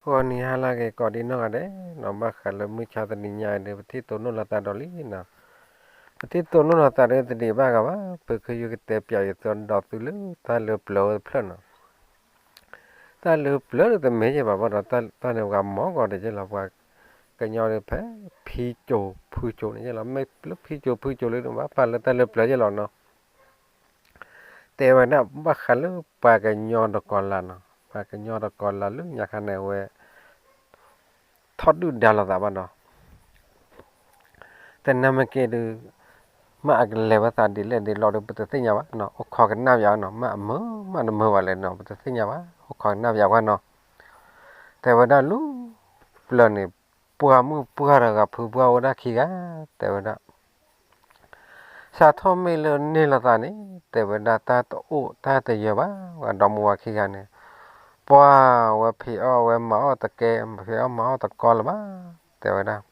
ဂီၤနံၤဟါလၢအဂ့ၤ ကိးဒံနီၢ်ဂၤဒဲးနီၤ, ဘၣ်ဃးလၢမုၢ်ဆါတနံၤညါအံၤဒီး ပထံၣ်တိၢ်နီၣ်လိာ်သးဒီးလံနီၤ, ပထံၣ်တိၢ်နီၣ်လိာ်သးဒီးတဒံးဘၣ်ဂၤဘၣ်, ဖုခယုၢ်ကတဲပၠးယသဒီးသုလၢတၢ်လၢပျၢၤဝဲတဖျၢၣ်နီၤ, တၢ်လၢပျၢၤတမ့ၢ်က့ၤဘၣ်ဘၣ်ဒီး တၢ်န့ၣ်ပှၤမၤကီးတက့ၢ်လီၤ, ပှၤကညီဒီးဖဲ ဖံကၠိၤဖုကၠိၤန့ၣ်က့ၢ်လီၤ, မ့ၢ်လၢဖံကၠိၤဖုကၠိၤလၢဘၣ်ပာ်လၢတၢ်လၢပျၢၤက့ၢ်လီၤနီၤ တဲဝဲဒၣ်ဘၣ်ဃးလၢပှၤကညီတကီၤလၤနီၤ, ပှၤကညီတကီၤလၤလၢညါခါန့ၣ်ဝဲ ထီၣ်ဒုၣ်ဒါလိာ်သးဘၣ်နီၤ, တနၢ်မ့ၢ်က့ၤဒုး မ့ၢ်အကလဲၤဝဲသးဒ်လဲၣ်ဒ်လဲၣ်ဒီး ပတသ့ၣ်ညါဘၣ်နီၤ, အိၣ်ခိးကနၣ်ပၠးနီၤ, မ့ၢ်အမုာ်မ့ၢ်တမုာ်ဘၣ်လဲၣ်နီၤ ပတသ့ၣ်ညါဘၣ်, အိၣ်ခိးကနၣ်ပၠးဝဲနီၤ, တဲဝဲဒၣ်လၢပျၢၤန့ၣ် ပှၤမုၣ်ပှၢ်တဂၤဖုပှၢ်အိၣ်ဝဲဒၣ်ခံဂၤ, တဲဝဲဒၣ် စးထီၣ်မ့ၢ်လၢန့ၢ်လိာ်သးန့ၣ် တဲဝဲဒၣ်တၢ်တအိၣ်တၢ်တယၢၤဘၣ်, ပှၤဒီမါဝၤခံဂၤန့ၣ် ပှၤဝဲဖံးအီၣ်ဝဲမၤအီၣ်တကဲ, ဖံးအီၣ်မၤအီၣ်တကီလၢၤဘၣ်, တဲဝဲဒၣ်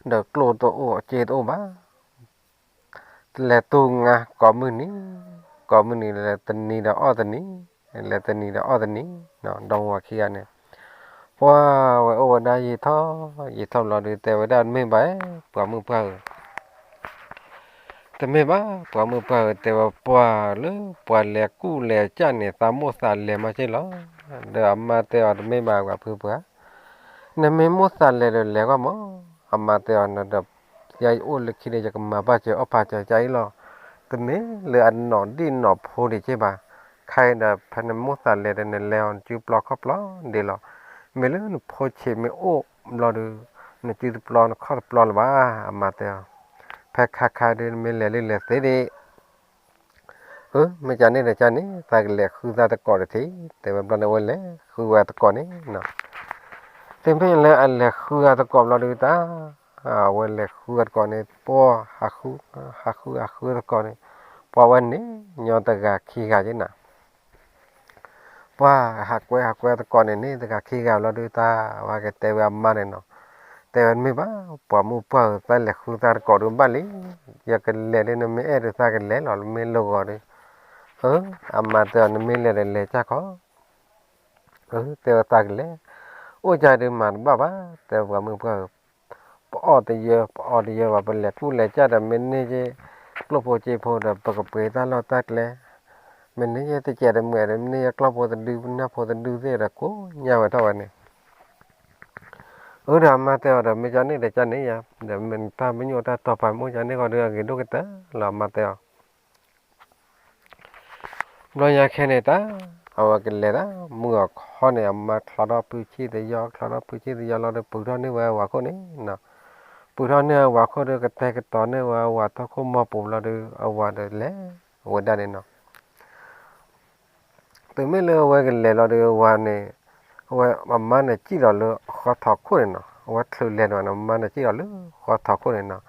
ဒီးကျိၣ်တအိၣ်စ့တအိၣ်ဘၣ်, လဲၤတူၢ်ငါကိးမုၢ်နံၤ, ကိးမုၢ်နံၤလဲၤတနံၤဒီးအီၣ်တနံၤ, လဲၤတနံၤဒီးအီၣ်တနံၤ, ဒီမါဝၤခံဂၤန့ၣ် ပှၤဝဲအိၣ်ဝဲဒၣ်ယံာ်ထီၣ်ယံာ်ထီၣ်ဘျီဒုး တဲဝဲဒၣ်မ့ၢ်ဘၣ်, ပှၤမုၣ်ပှၢ်ဧၢ တမ့ၢ်ဘၣ် ပှၤမုၣ်ပှၢ်ဧၢ, တဲဝဲပှၤလၢပှၤလဲၤကူၣ်လဲၤကၢ်န့ၣ် သးမိၣ်သးလဲၤမးက့ၢ်လီၤ, ဒီးအမါတဲအီၤတမ့ၢ်ဘၣ် ပှၤဖုပှၢ်, နမ့ၢ်မိၣ်သးလဲၤဒီးလဲၤကွၢ်မး, အမါတဲအီၤဒီး ယအိၣ်လၢခံဒီး ယကမၤပာ်စၢၤအီၣ်ပာ်စၢၤကါအံၤလီၤ, တမ့ၢ်လၢအနီၢ်ဒံၣ်နီၢ်ဖိဒံးက့ၢ်ဘၣ်, ခဲအံၤဒီးဖဲနမိၣ်သးလဲၤဒီးနလဲၤအီၤ နစုပျီခီၣ်ပျီဒံးလီၤ, မ့ၢ်လၢနဖိဆံးမ့ၢ်အိၣ်ဘျီဒုး နစုတပျီနခီၣ်တပျီလၢၤဘၣ်, အမါတဲအီၤ, ဖဲခါခါဒုး နမ့ၢ်လဲၤလံလဲၤသ့ဒံး အၢ မ့ၢ်ကန့ၣ်ဒီးကန့ၣ် သးကလဲၤဃုသးတကိးတထံၣ်, တဲဝဲဘျီန့ၣ် အဝဲလဲၤဃုဝဲတကိးန့ၣ်, တမ့ၢ်လၢအလဲၤဃုအတကိးဘျီဒုးတၢ်, အဝဲလဲၤဃုအတကိးန့ၣ် ပှၤ ဟးဃုဟးဃုတကိးန့ၣ်, ပှၤဝဲန့ၣ် ညီတဂၤခံဂၤက့ၢ်နၤ ပှၤဟးကွဲဟးကွဲတကိးန့ၣ်န့ၣ် တဂၤခံဂၤလီၤဒုးတၢ် အဝဲကတဲဝဲအမါန့ၣ်နီၤ, တဲဝဲတမ့ၢ်ဘၣ် ပှၤမုၣ်ပှၢ်ဧၢ သးလဲၤဃုသးတကိးဒုးဘၣ်လံ, ယကလဲၤဒုး နမ့ၢ်အဲၣ်ဒုးသးကလဲၤလီၤ နမ့ၢ်လိၣ်ဂီၤဒုး, အၢ အမါတဲအီၤ နမ့ၢ်လဲၤဒီးလဲၤကၢ်ခီ တဲဝဲသးကလဲၤ, အိၣ်ကၢ်ဒုးမၤတဘၣ်ဘၣ်, တဲပှၤမုၣ်ပှၢ်ဧၢ, ပအီၣ်တယၢ ပအီတယၢဘၣ် ပလဲၤကူၣ်လဲၤကၢ်ဒီး မ့ၢ်န့ၢ်က့ၤ ကျိၣ်ဖိစ့ဖိဒီး ပကပှ့ၤတၢ်လီၢ်တၢ်ကျဲ, မ့ၢ်န့ၢ်က့ၤတစဲးတမှဲးဒီး မ့ၢ်န့ၢ်က့ၤကျီၢ်ဖိတဒု နၢ်ဖိတဒုသ့ၣ်ဒီး ကိးညါဝဲထီၣ်ဝဲန့ၣ်, အၢ ဒီးအမါတဲအီၤဒီး မ့ၢ်ကန့ၣ်ဒီးကန့ၣ်ယါ, ဒီးမ့ၢ်တၢ်ပညိၣ်တၢ်တီၤပာ်မ့ၢ်ကန့ၣ်ဃီဒီး အဂ့ၤဒိၣ်ကတၢၢ်လီၤ အမါတဲအီၤ ဘျီညါခဲန့ၣ်တၢ် အဝဲကလဲၤတၢ် မုၢ်အခီန့ၣ် အမါချီထီၣ်ဖုဆံၣ်တယီ ချီထီၣ်ဖုဆံၣ်တယီလီၤဒီး ပုးထီၣ်န့ၢ်ဝဲအဝၤခိၣ်န့ၣ်နီၤ, ပုးထီၣ်န့ၢ်အဝၤခိၣ်ဒီး ကတဲာ်ကတီၤန့ၢ်ဝဲအဝၤထီၣ်ခိၣ်မီၤပူၤလီၤဒီး အဝၤဒီးလဲၤဝဲဒၣ်န့ၣ်နီၤ တုၤမ့ၢ်လၢအဝဲကလဲၤလီၤဒီး အဝၤန့ၣ် အဝဲအမါန့ၣ်စံၣ်လီၤလၢဃီထီခိၣ်န့ၣ်နီၤ, အဝဲချုးလဲၤန့ၣ် အမါန့ၣ်စံၣ်လီၤလၢဃီထီခိၣ်န့ၣ်နီၤ,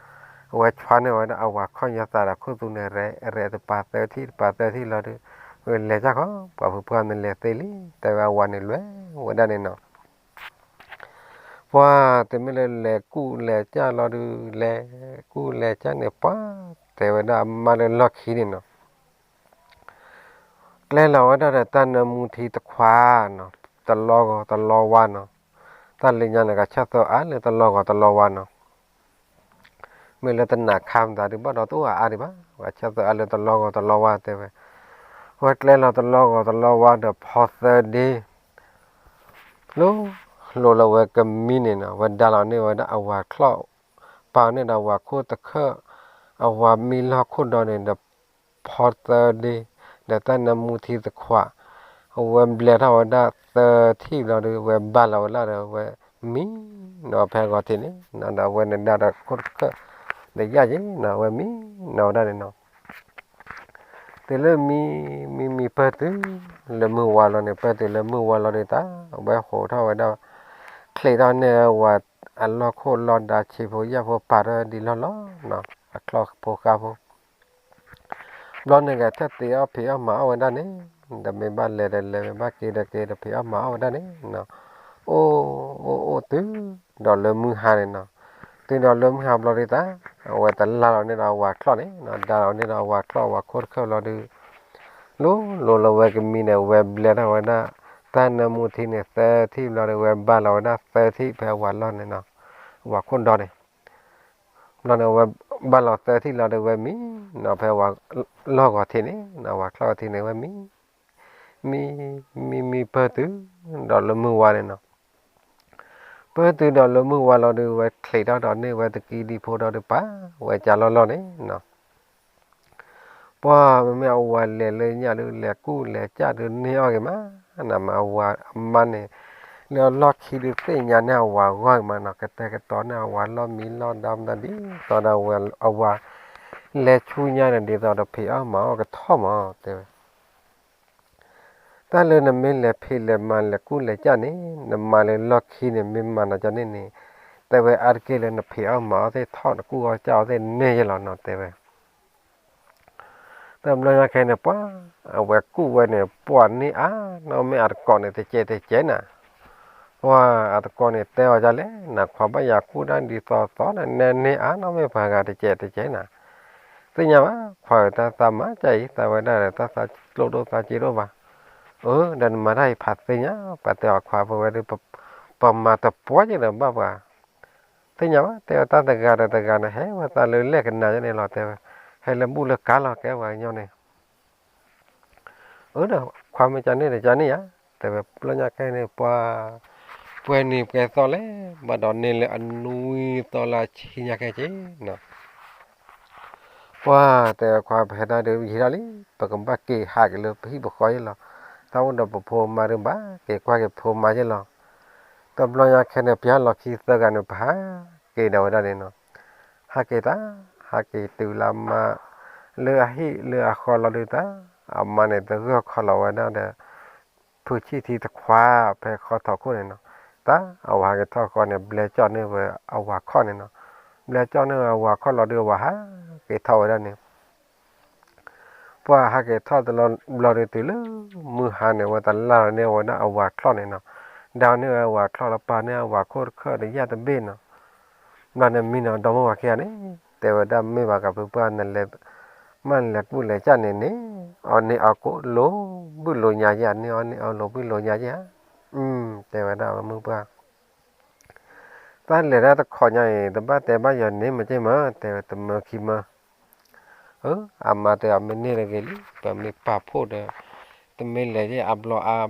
အဝဲဆွါန့ၢ်ဝဲဒၣ်အဝၤခီၣ်ညီသးဒီးခိၣ်သူန့ၣ် ရဲၣ်ရဲၣ်တပၤသၢထံၣ် တပၤသၢထံၣ်လီၤဒီး ဝဲလဲၤကၢ်ခီ ပှၤဖုပှၢ်န့ၣ်လဲၤသ့လံ တဲဝဲအဝၤန့ၣ်လဲၤဝဲဒၣ်န့ၣ်နီၤ ပှၤတမ့ၢ်လၢလဲၤကူၣ်လဲၤကၢ်လီၤဒုး လဲၤကူၣ်လဲၤကၢ်န့ၣ် ပှၤတဲဝဲဒၣ်အမါလၢလီၢ်ခံန့ၣ်နီၤ ကျဲလီၤဝဲဒၣ်ဒီးတၢ်နၢမူထံတခွးနီၤ, တလီၢ်ဂီၤတလီၢ်ဝါနီၤ, တၢ်လၢညါန့ၣ် ကဆၢၣ်သၢအါလၢတလီၢ်ဂီၤတလီၢ်ဝါနီၤ, မ့ၢ်လၢတနၤခါမတၤဒုးဘၣ်ဒီးတအိၣ်အါအါဒံးဘၣ်, ကဆၢၣ်သၢအါလၢတလီၢ်ဂီၤတလီၢ်ဝါတဲဝဲ, ဝဲကျဲလီၤတလီၢ်ဂီၤတလီၢ်ဝါဒီးဖီသၢဒ့ လိၤလိၤလၢဝဲကမံန့ၣ်နီၤ, ဝဲဒါလီၤန့ၢ်ဝဲဒၣ်အဝၤချီၣ်, ပာ်န့ၢ်ဒီးအဝၤခိၣ်တခၢၣ်, အဝၤမံလီၢ်ခိၣ်ဒီန့ၣ်ဒီး ဖီသၢဒ့, ဒီးတၢ်နၢမူထံတခွး, အဝဲဘျဲးထီၣ်ဝဲဒၣ်သၢထံၣ်ဘျီဒီး ဝဲဘၣ်လီၤဝဲလၢဒီး ဝဲမံနီၤဖဲအဂီၤထံးန့ၣ်, ဒီးအဝဲန့ၣ်ဒါဒီးခိၣ်တခၢၣ်, ဒီးယၢ်က့ၤနီၤ ဝဲမံနီၤဝဲဒၣ်န့ၣ်နီၤ တုၤလၢမံ, မံမံပၢၢ်တုၤလၢမုၢ်ဝါလီၤန့ၣ်, ပၢၢ်တုၤလၢမုၢ်ဝါလီၤဒီးတၢ်, ဝဲဟိးထီၣ်ဝဲဒၣ်, ချံးထီၣ်န့ၢ်ဝဲအလီၢ်ခိၣ်လီၤဒါဆံးဖိယၢ်ဖိပာ်ထီၣ်ဒံးလီၢ်လီၤ, အချီၣ်ဖိဃါဖိ, ဘျီန့ၣ်ဂဲၤထၢၣ်တ့အီၣ်ဖံးအီၣ်မၤအီၣ်ဝဲဒၣ်န့ၣ်, ဒီးမ့ၢ်ဘၣ်လဲၤဒီးလဲၤ မ့ၢ်ဘၣ်က့ၤဒီးက့ၤဒီးဖံးအီၣ်မၤအီၣ်ဝဲဒၣ်န့ၣ်, အိၣ်အိၣ်အိၣ်တုၤဒီးလၢမုၢ်ဟါန့ၣ်နီၤ, တုၤဒီးလၢမုၢ်ဟါဘျီဒီးတၢ်, အဝဲတလၢ်လီၤန့ၢ်ဒီးအဝၤချီၣ်န့ၣ်, ဒါလီၤန့ၢ်ဒီးအဝၤချီၣ်အဝၤခိၣ်တခၢၣ်လီၤဒီး, လိၤလိၤလၢဝဲကမံန့ၣ် ဝဲဘျဲးထီၣ်ဝဲဒၣ်, တ တၢ်နၢမူထံန့ၣ် သၢထံၣ်ဘျီဒီး ဝဲဘၣ်လီၤဝဲဒၣ်သၢထံၣ်ဖဲအဝၤလီၢ်န့ၣ်နီၤ, အဝၤခိၣ်ဒီန့ၣ်, ဘျီန့ၣ် ဝဲဘၣ်လီၤသၢထံၣ်လီၤဒီး ဝဲမံနီၤ ဖဲအဝၤလီၢ်ဂီၤထံးန့ၣ်, အဝၤချီၣ်ဂီၤထံးန့ၣ် ဝဲမံ, မံ, မံမံပၢၢ်တုၤဒီးလၢမုၢ်ဝါန့ၣ်နီၤ, ပၢၢ်တုၤဒီးလၢမုၢ်ဝါလီၤဒီး ဝဲချံးထီၣ်ဒီးန့ၢ်ဝဲတကံဒံဖိဒီး ပာ်ဝဲကၢ်လီၢ်လီၢ်န့ၣ်နီၤ. ပှၢ်မ့မ့ၢ်အဝၤလဲၤလၢညၣ်ဒုး လဲၤကူၣ်လဲၤကၢ်ဒုးန့ၢ်အီၣ်ဂ့ၤမး, နမ့ၢ်အဝၤအမါန့ၣ် လၢအလီၢ်ခံဒုးသ့ၣ်ညါန့ၢ်အဝၤဂီၢ်ဂ့ၤမးနီၤ, ကတဲာ်ကတီၤန့ၢ်အဝၤလီၢ်မံလီၢ်ဒါမတၤဒ်သိးဒီး အဝၤ လဲၤဆူညါန့ၣ်ဒ်သိးဒီးဖံးအီၣ်မၤအီၣ်ကထီၣ်မး တဲဝဲ တၢ်လၢနမ့ၢ်လဲၤဖံးလဲၤမၤလဲၤကူၣ်လဲၤကၢ်န့ၣ် နမၤလၢလီၢ်ခံန့ၣ် မ့ၢ်မၤနၤကန့ၣ်န့ၣ်, တဲဝဲအါတက့ၢ်လၢနဖံးအီၣ်မၤအီၣ်သ့ၣ်ထီၣ် နကူၣ်အီၣ်ကၢ်အီၣ်သ့ၣ်န့ၢ်ယဲလီၤနီၤ တဲဝဲ တဘျီညါခဲန့ၣ် ပှၤ အဝဲကူၣ်ဝဲန့ၣ် ပှၤန့ၢ်အါနီၢ်မ့ၢ်အတကိးန့ၣ် တစဲးတစဲးနၤ, ပှၤအတကိးန့ၣ် တဲအီၤဒ်လဲၣ် နခွါဘၣ်ယၤကူၣ်တၢ်ဒ်သိးသိးနၤ နဲန့ၢ်အါနီၢ်မ့ၢ်ပှၤဂၤတစဲးတစဲးနၤ, သ့ၣ်ညါဘၣ် ခွါဧၢ တၢ်သးမၤကၢ်အံၤ သးဝဲဒၣ်ဒီး တၢ်သးကျိၣ်ဒိၣ်သးစ့ဒိၣ်ဘၣ်, အၢ ဒီးနမၤတၢ်အံၤဖးသ့ၣ်ညါ ပှၤတဲအီၤခွါ ပဝဲဒၣ် ပမၤတပှၢ်က့ၤဒီးဘၣ်ပှၤ သ့ၣ်ညါဘၣ် တဲဝဲတၢ်တဂၤဒီးတဂၤန့ၣ် ဟဲဝဲသးလၢလဲၣ်ကနၤယဲန့ၣ်လီၤ တဲဝဲ, ဟဲလၢဘူၣ်လၢကါလီၤ ကဲပှၤကညီန့ၣ်, အၢ ဒီးခွါမ့ၢ်ကန့ၣ်ဒီးကန့ၣ်ဧါ, တဲဝဲ ဘျီညါခဲန့ၣ် ပှၤ ပှဲၤနံၤပှဲၤသီလဲၣ် ဘၣ်ဒီးန့ၢ်လၢအနွံသီလၢအဆံညါခဲက့ၤနီၤ ပှၤ တဲဝဲခွါ ပဟဲဒၣ်ဒီးယံာ်ထီၣ်လံ ပကဘၣ်က့ၤဟးက့ၤလၢပဟံၣ်ပဃီယဲလီၤ, တၢ်အိၣ်ဒီးပဖိမါဒုးဘၣ် က့ၤကွၢ်က့ၤဖိမါယဲလီၤ, တဘျီညါခဲန့ၣ် ပျၢ်လီၤခံသၢဂၤန့ၣ် ပဟးက့ၤဒီးဝဲဒၣ်န့ၣ်နီၤ, ဟးက့ၤတၢ် ဟးက့ၤတုၤလၢအမါ လၢအဟံၣ်လၢအဃီလီၤဒုးတၢ်, အမါန့ၣ် တဂၢၢ်ခီလီၤဝဲဒၣ်ဒီး ဖုဆံၣ်ထံတခွး ဖဲဃီထီၣ်ခိၣ်န့ၣ်နီၤ, တၢ်အဝၤဟးက့ၤထီၣ်ဃီန့ၣ် ဘျဲကၠီၣ်န့ၢ်ဝဲအဝၤခီၣ်န့ၣ်နီၤ, ဘျဲကၠီၣ်န့ၢ်ဝဲအဝၤခီၣ်လီၤဒုး အဝၤဟးက့ၤထီၣ်ဝဲဒၣ်န့ၣ် ပှၤဟးက့ၤထီၣ်တလီၤဘျီဒုးတုၤလၢ မုၢ်ဟါန့ၣ် ဝဲတလၢ်န့ၢ်ဝဲဒၣ်အဝၤချီၣ်န့ၣ်နီၤ, ဒၣ်န့ၢ်ဝဲအဝၤချီၣ်လၢပာ်န့ၢ်အဝၤခိၣ်တခၢၣ်ဒီးယၣ်တဘ့ၣ်နီၤ, ဘျီန့ၣ်မံနီၤ ဒီမါဝၤခံဂၤန့ၣ် တဲဝဲဒၣ်မ့ၢ်ဘၣ်ကဖုပှၢ် နလဲၤ မ့ၢ်နလဲၤကူၣ်လဲၤကၢ်န့ၣ်န့ၣ် အီၣ်န့ၢ်အီၣ်ကိးလိာ်ဘုၣ်လိာ်ညါယဲ န့ၢ်အီၣ်န့ၢ်အီၣ်လိာ်ဘုၣ်လိာ်ညါယဲဧါ, တဲဝဲဒၣ်မုၢ်ပှၢ် တၢ်လဲၤတၢ်တခီညါအံၤ တဘၣ်တဲဘၣ်ယၤန့ၣ်မ့ၢ်က့မး တဲဝဲတမၢခံမၢ, အၢ အမါတဲအီၤမ့ၢ်န့ၢ်တဂ့ၤလံ ပမ့ၢ်ပာ်ဖှိၣ်ဒီး တမ့ၢ်လဲၤယဲအါဘျီ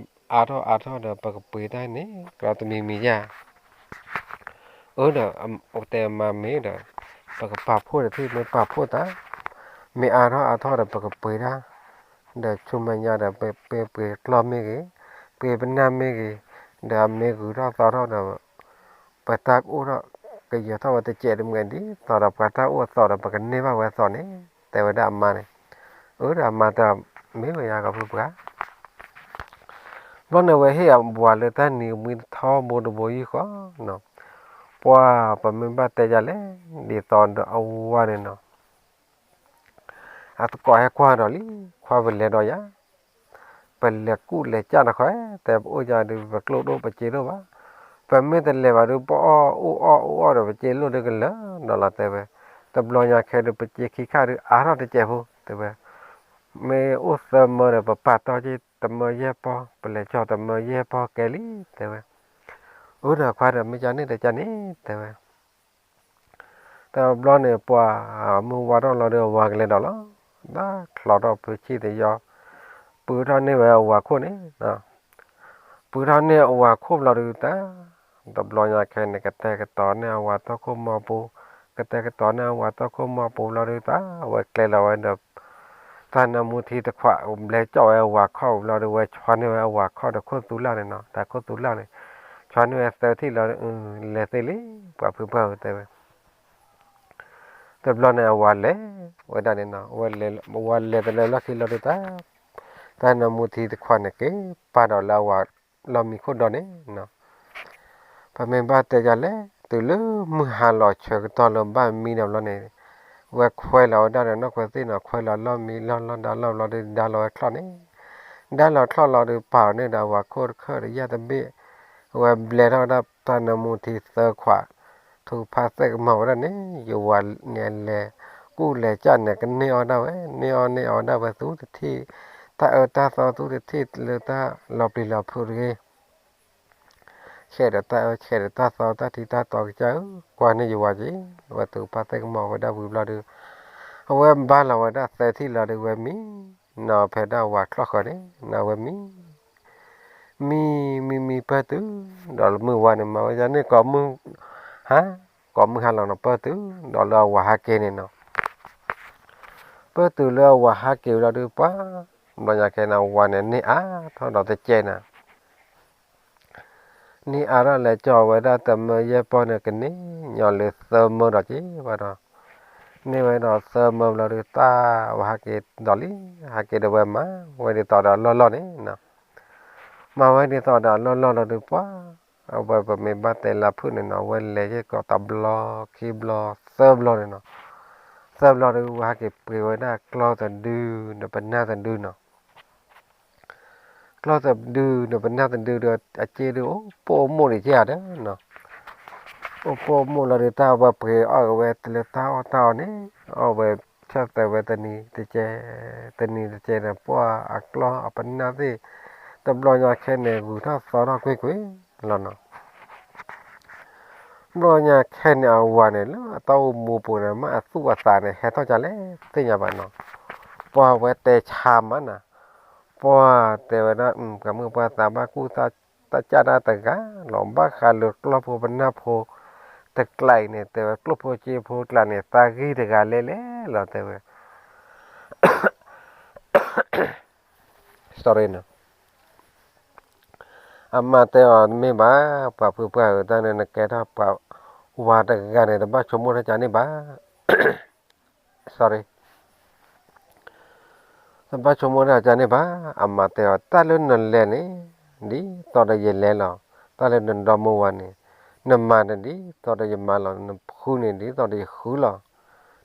အါထီၣ်အါထီၣ်ဒီး ပကပှ့ၤတၢ်န့ၣ် ကလီတမံၤမံၤယဲ အၢ ဒီး တဲမၤမ့ၢ်ဒီး ပကပာ်ဖှိၣ်ဒီး မ့ၢ်ပာ်ဖှိၣ်တၢ် မ့ၢ်အါထီၣ်အါထီၣ်ဒီး ပကပှ့ၤတၢ် ဒီးဆူမဲာ်ညါဒီး ပပှ့ၤကျီၢ်မ့ၢ်ဂ့ၤ ပှ့ၤပနၢ်မ့ၢ်ဂ့ၤ ဒီးအမ့ၢ်ဂုၤထီၣ်သီထီၣ်ဒီး ပတၢ်ကအိၣ်ထီၣ်ကယၢၤထီၣ်ဝဲတစဲးတမှဲၤဒ်သိးဒီး ပှၤတၢ်အိၣ်အသီဒီး ပကန့ၢ်ဘၣ်ဝဲအသီန့ၣ် တဲဝဲဒၣ်အမါန့ၣ်, အၢ ဒီးအမါတဲ မ့ၢ်ဝဲယၤကဖုပှၢ် ဘျီန့ၣ်ဝဲဟ့ၣ်အဝၤလၢတၢ်နံၤမှံထီဘိတဘိယူၢ်ဃီနီၤ, ပှၢ်ပမ့ၢ်ဘၣ်တဲယၤလဲၣ် ဒ်သိးဒီးအဝၤန့ၣ်နီၤ, အသကိးဟဲကွၢ်ဒီးလံ ခွါပလဲၤဒီးယၤ, ပလဲၤကူၣ်လဲၤကၢ်တခီ တဲပအိၣ်ယၤဒုး ပကျိၣ်ဒိၣ်ပစ့ဒိၣ်ဘၣ်, ပမ့ၢ်တလဲၤဘၣ်ဒုး ပအီၣ်အိၣ်အီၣ်အိၣ်အီၣ်ဒီး ပစ့လိၣ်ဒုးကလၢာ်ဒီးလီၤ တဲဝဲ, တဘျီညါခဲဒုး ပစ့ခံခါဒုး အါထီၣ်တစဲးဖိ တဲဝဲ မ့ၢ်အိၣ်သၢမၢဒီး ပပာ်တီၢ်က့ၤတမၢယဲၢ်ပီၢ် ပလဲၤကၠီၣ်တမၢယဲၢ်ပီၢ်ကဲလံ တဲဝဲ, အၢ ဒီးခွါဒီးမ့ၢ်ကန့ၣ်ဒီးကန့ၣ် တဲဝဲ, တဘျီန့ၣ် ပှၤမုၢ်ဝါထီၣ်လီၤဒီး အဝၤကလဲၤဒီးလီၤ, ဘၣ်ချီထီၣ်ဖုဆံၣ်တယီၤ, ပှ့ၤထီၣ်န့ၢ်ဝဲအဝၤခိၣ်န့ၣ် ပှ့ၤထီၣ်န့ၢ်အဝၤခိၣ်ဘျီဒုးတၢ်, တဘျီညါခဲန့ၣ် ကတဲာ်ကတီၤန့ၢ်အဝၤတီခိၣ်မီၤပူၤ, ကတဲာ်ကတီၤန့ၢ်အဝၤတီခိၣ်မီၤပူၤဘျီဒုးတၢ်, အဝဲကျဲလီၤဝဲဒီး တၢ်နၢမူထံတခွး ဘျဲကၠီၣ်ဝဲအဝၤခီၣ်ဘျီဒုး ဝဲဆှါန့ၢ်ဝဲအဝၤခီၣ်ဒီးခိၣ်သူလၢ်န့ၣ်နီၤ, တၢ်ခိၣ်သူလၢ်န့ၣ် ဆှါန့ၢ်ဝဲသၢထံၣ်လီၤ, လဲၤသ့လံ ပှၤဖုပှၢ်ဧၢ တဲဝဲ တဘျီန့ၣ် အဝၤလဲၤဝဲဒၣ်န့ၣ်နီၤ, အဝၤလဲၤတလၢလီၢ်ခံလီၤဒုးတၢ်, တၢ်နၢမူထံတခွးန့ၣ် က့ၤပာ်ဒီးလၢအဝၤလီၢ်မံခိၣ်ဒီန့ၣ်နီၤ, ပမ့ၢ်ဘၣ်တဲယၤလဲၣ် တုၤလၢမုၢ်ဟါလီၤဆၢကတီၢ်လၢဘၣ်မံဒီးဘျီန့ၣ်, ဝဲခွဲးလီၤဝဲဒၣ်ဒီးနီၢ်ခွဲးသ့ၣ်နီၤ, ခွဲးလီၤလီၢ်မံလီၢ်လီၢ်ဒါလီၢ်ဘျီဒုး ဒါလီၤဝဲချီၣ်န့ၣ်, ဒါလီၤချီၣ်လီၤဒုး ပာ်အီၤန့ၢ်ဒီးအဝၤခိၣ်တခၢၣ်ဒီးယၣ်တဘ့ၣ်, ဝဲဘျဲထီၣ်ဝဲဒၣ်တၢ်နၢမူထံသၢခွး, ထုကဖၣ်သဲၣ်ကမၤဝဲဒၣ်န့ၣ် ယဝၤန့ၣ်လဲၤ ကူၣ်လဲၤကၢ်န့ၣ် ကန့ၢ်အီၣ်ဒၣ်ဝဲ, န့ၢ်အီၣ်န့ၢ်အီၣ်ဒၣ်ဝဲသူတထံၣ်, တၢ်အၢတၢ်သီသူၣ်တထံၣ်လၢတၢ်လီၤပျံၤလီၤဖုးတဂ့ၤ. ဆဲးဒီးတၢ်အၢ ဆဲးဒီးတၢ်သီ တၢ်ထံတၢ်တီကစၢ်ဧၢ, ကွၢ်န့ၢ်ယဝၤက့ၤ, ဝဲသူၣ်ကပၢ်သ့ၣ်ကမီၤဝဲဒၣ်ဝံၤဘျီဒီး အဝဲဘါလီၤဝဲဒၣ်သၢထံၣ်လီၤဒီး ဝဲမံ, နီၤဖဲဒၣ်ဝၤချီၣ်ဃၢၤန့ၣ် နီၤဝဲမံ မံ မံ မံပၢၢ်တုၤ, ဒီးလၢမုၢ်ဝါန့ၣ် မၤဝဲဒ်န့ၣ် ကိးမုၢ်ဟါ, ကိးမုၢ်ဟါလီၤနီၤ ပၢၢ်တုၤ, ဒီးလၢအဝၤဟးက့ၤန့ၣ်နီၤ, ပၢၢ်တုၤလၢအဝၤဟးက့ၤဝံၤလီၤဒီး ပှၤ ဘျီညါခဲန့ၣ် အဝၤန့ၣ် န့ၢ်အါထီၣ်ဒီးတကဲနၤ န့ၢ်အါထီၣ်လဲၤကၠီဝဲဒၣ်တမၢယဲၢ်ပီၢ်န့ၣ် ကန့ၢ်ညီလၢသၢမၢဒီးက့ၤဘၣ်ဒီး, န့ၢ်ဝဲဒီးသၢမၢဘျီဒီး တၢ်ဝဲဟးက့ၤဒီးလံ, ဟးက့ၤဒီးဝဲမၤဝဲဒ်သိးဒီးအလီၢ်လီၢ်န့ၣ်နီၤ, မၤဝဲဒ်သိးဒီးအလီၢ်လီၢ်လီၤဒီး ပှၤ အဝဲပမ့ၢ်ဘၣ်တဲလၢဖုၣ်န့ၣ်နီၤ အဝဲလဲၤယဲၢ်ကီးတဘျီ ခံဘျီ သၢဘျီန့ၣ်နီၤ, သၢဘျီဒီး ဝဲဟဲက့ၤပှ့ၤဝဲဒၣ်ကျီၢ်တဒုဒီးပနၢ်တဒုနီၤ ကျီၢ်တဒုဒီးပနၢ်တဒုဒီး အစ့ဒီး အိၣ်ပိာ်မိၣ်ဒံးက့ၤဧါဒီးနီၤ, အိၣ်ပိာ်မိၣ်လီၤဒီး တၢ်ဝဲပှ့ၤအီၣ်က့ၤဝဲတလၢတၢ်အီၣ်တၢ်အီန့ၣ်, အီၣ်ဝဲဆၢၣ်သဲးဝဲတနံၤတကဲ, တနံၤတကဲန့ၣ် ပှၤအကျီၢ်အပနၢ်သ့ၣ် တဘျီညါခဲန့ၣ် ဂုၤထီၣ်သီထီၣ်ကွ့ၢ်ကွ့ၢ်လီၤနီၤ ဘျီညါခဲန့ၣ် အဝၤန့ၣ် လၢအတၢ်အိၣ်မူပူၤန့ၣ် မ့ၢ်အသူၣ်အသးန့ၣ် ဟဲထီၣ်ကလဲၣ် သ့ၣ်ညါဘၣ်နီၤ, ပှၤဝဲတဲဆါမးနၤ, ပှၤတဲဝဲဒၣ် ပှၤမုၢ်ပှၤသးဘၣ်ကူၣ်သး တၢ်ကၢ်တၢ်တဂၤလီၤ ဘၣ်ဃးလၢကျီၢ်ဖိပနၢ်ဖိ တကျးအံၤန့ၣ် တဲဝဲကျီၢ်ဖိစ့ဖိကျးန့ၣ် သးဂ့ၢ်တဂၤလဲၣ်လဲၣ်လီၤ တဲဝဲ sorry နီၤ အမၤတဲအီၤတမ့ၢ်ဘၣ်, ပှၤဖုပှၢ်ဧၢ တၢ်န့ၣ်နကဲထီၣ်ပှၤဝၤတဂၤန့ၣ် တဘၣ်ဆိကမိၣ်တၢ်ကန့ၣ်ဘၣ်, sorry တဘၣ်ဆိကမိၣ်တၢ်ကန့ၣ်ဘၣ်, အမၤတဲအီၤ တၢ်လၢနလဲၤန့ၣ် ဒ်သိးဒီးယလဲၤလီၤ, တၢ်လၢနဒီမါဝၤန့ၣ် နမၤန့ၣ်ဒ်သိးဒီးယမၤလီၤ, နဃုန့ၣ်ဒ်သိးဒီးယဃုလီၤ,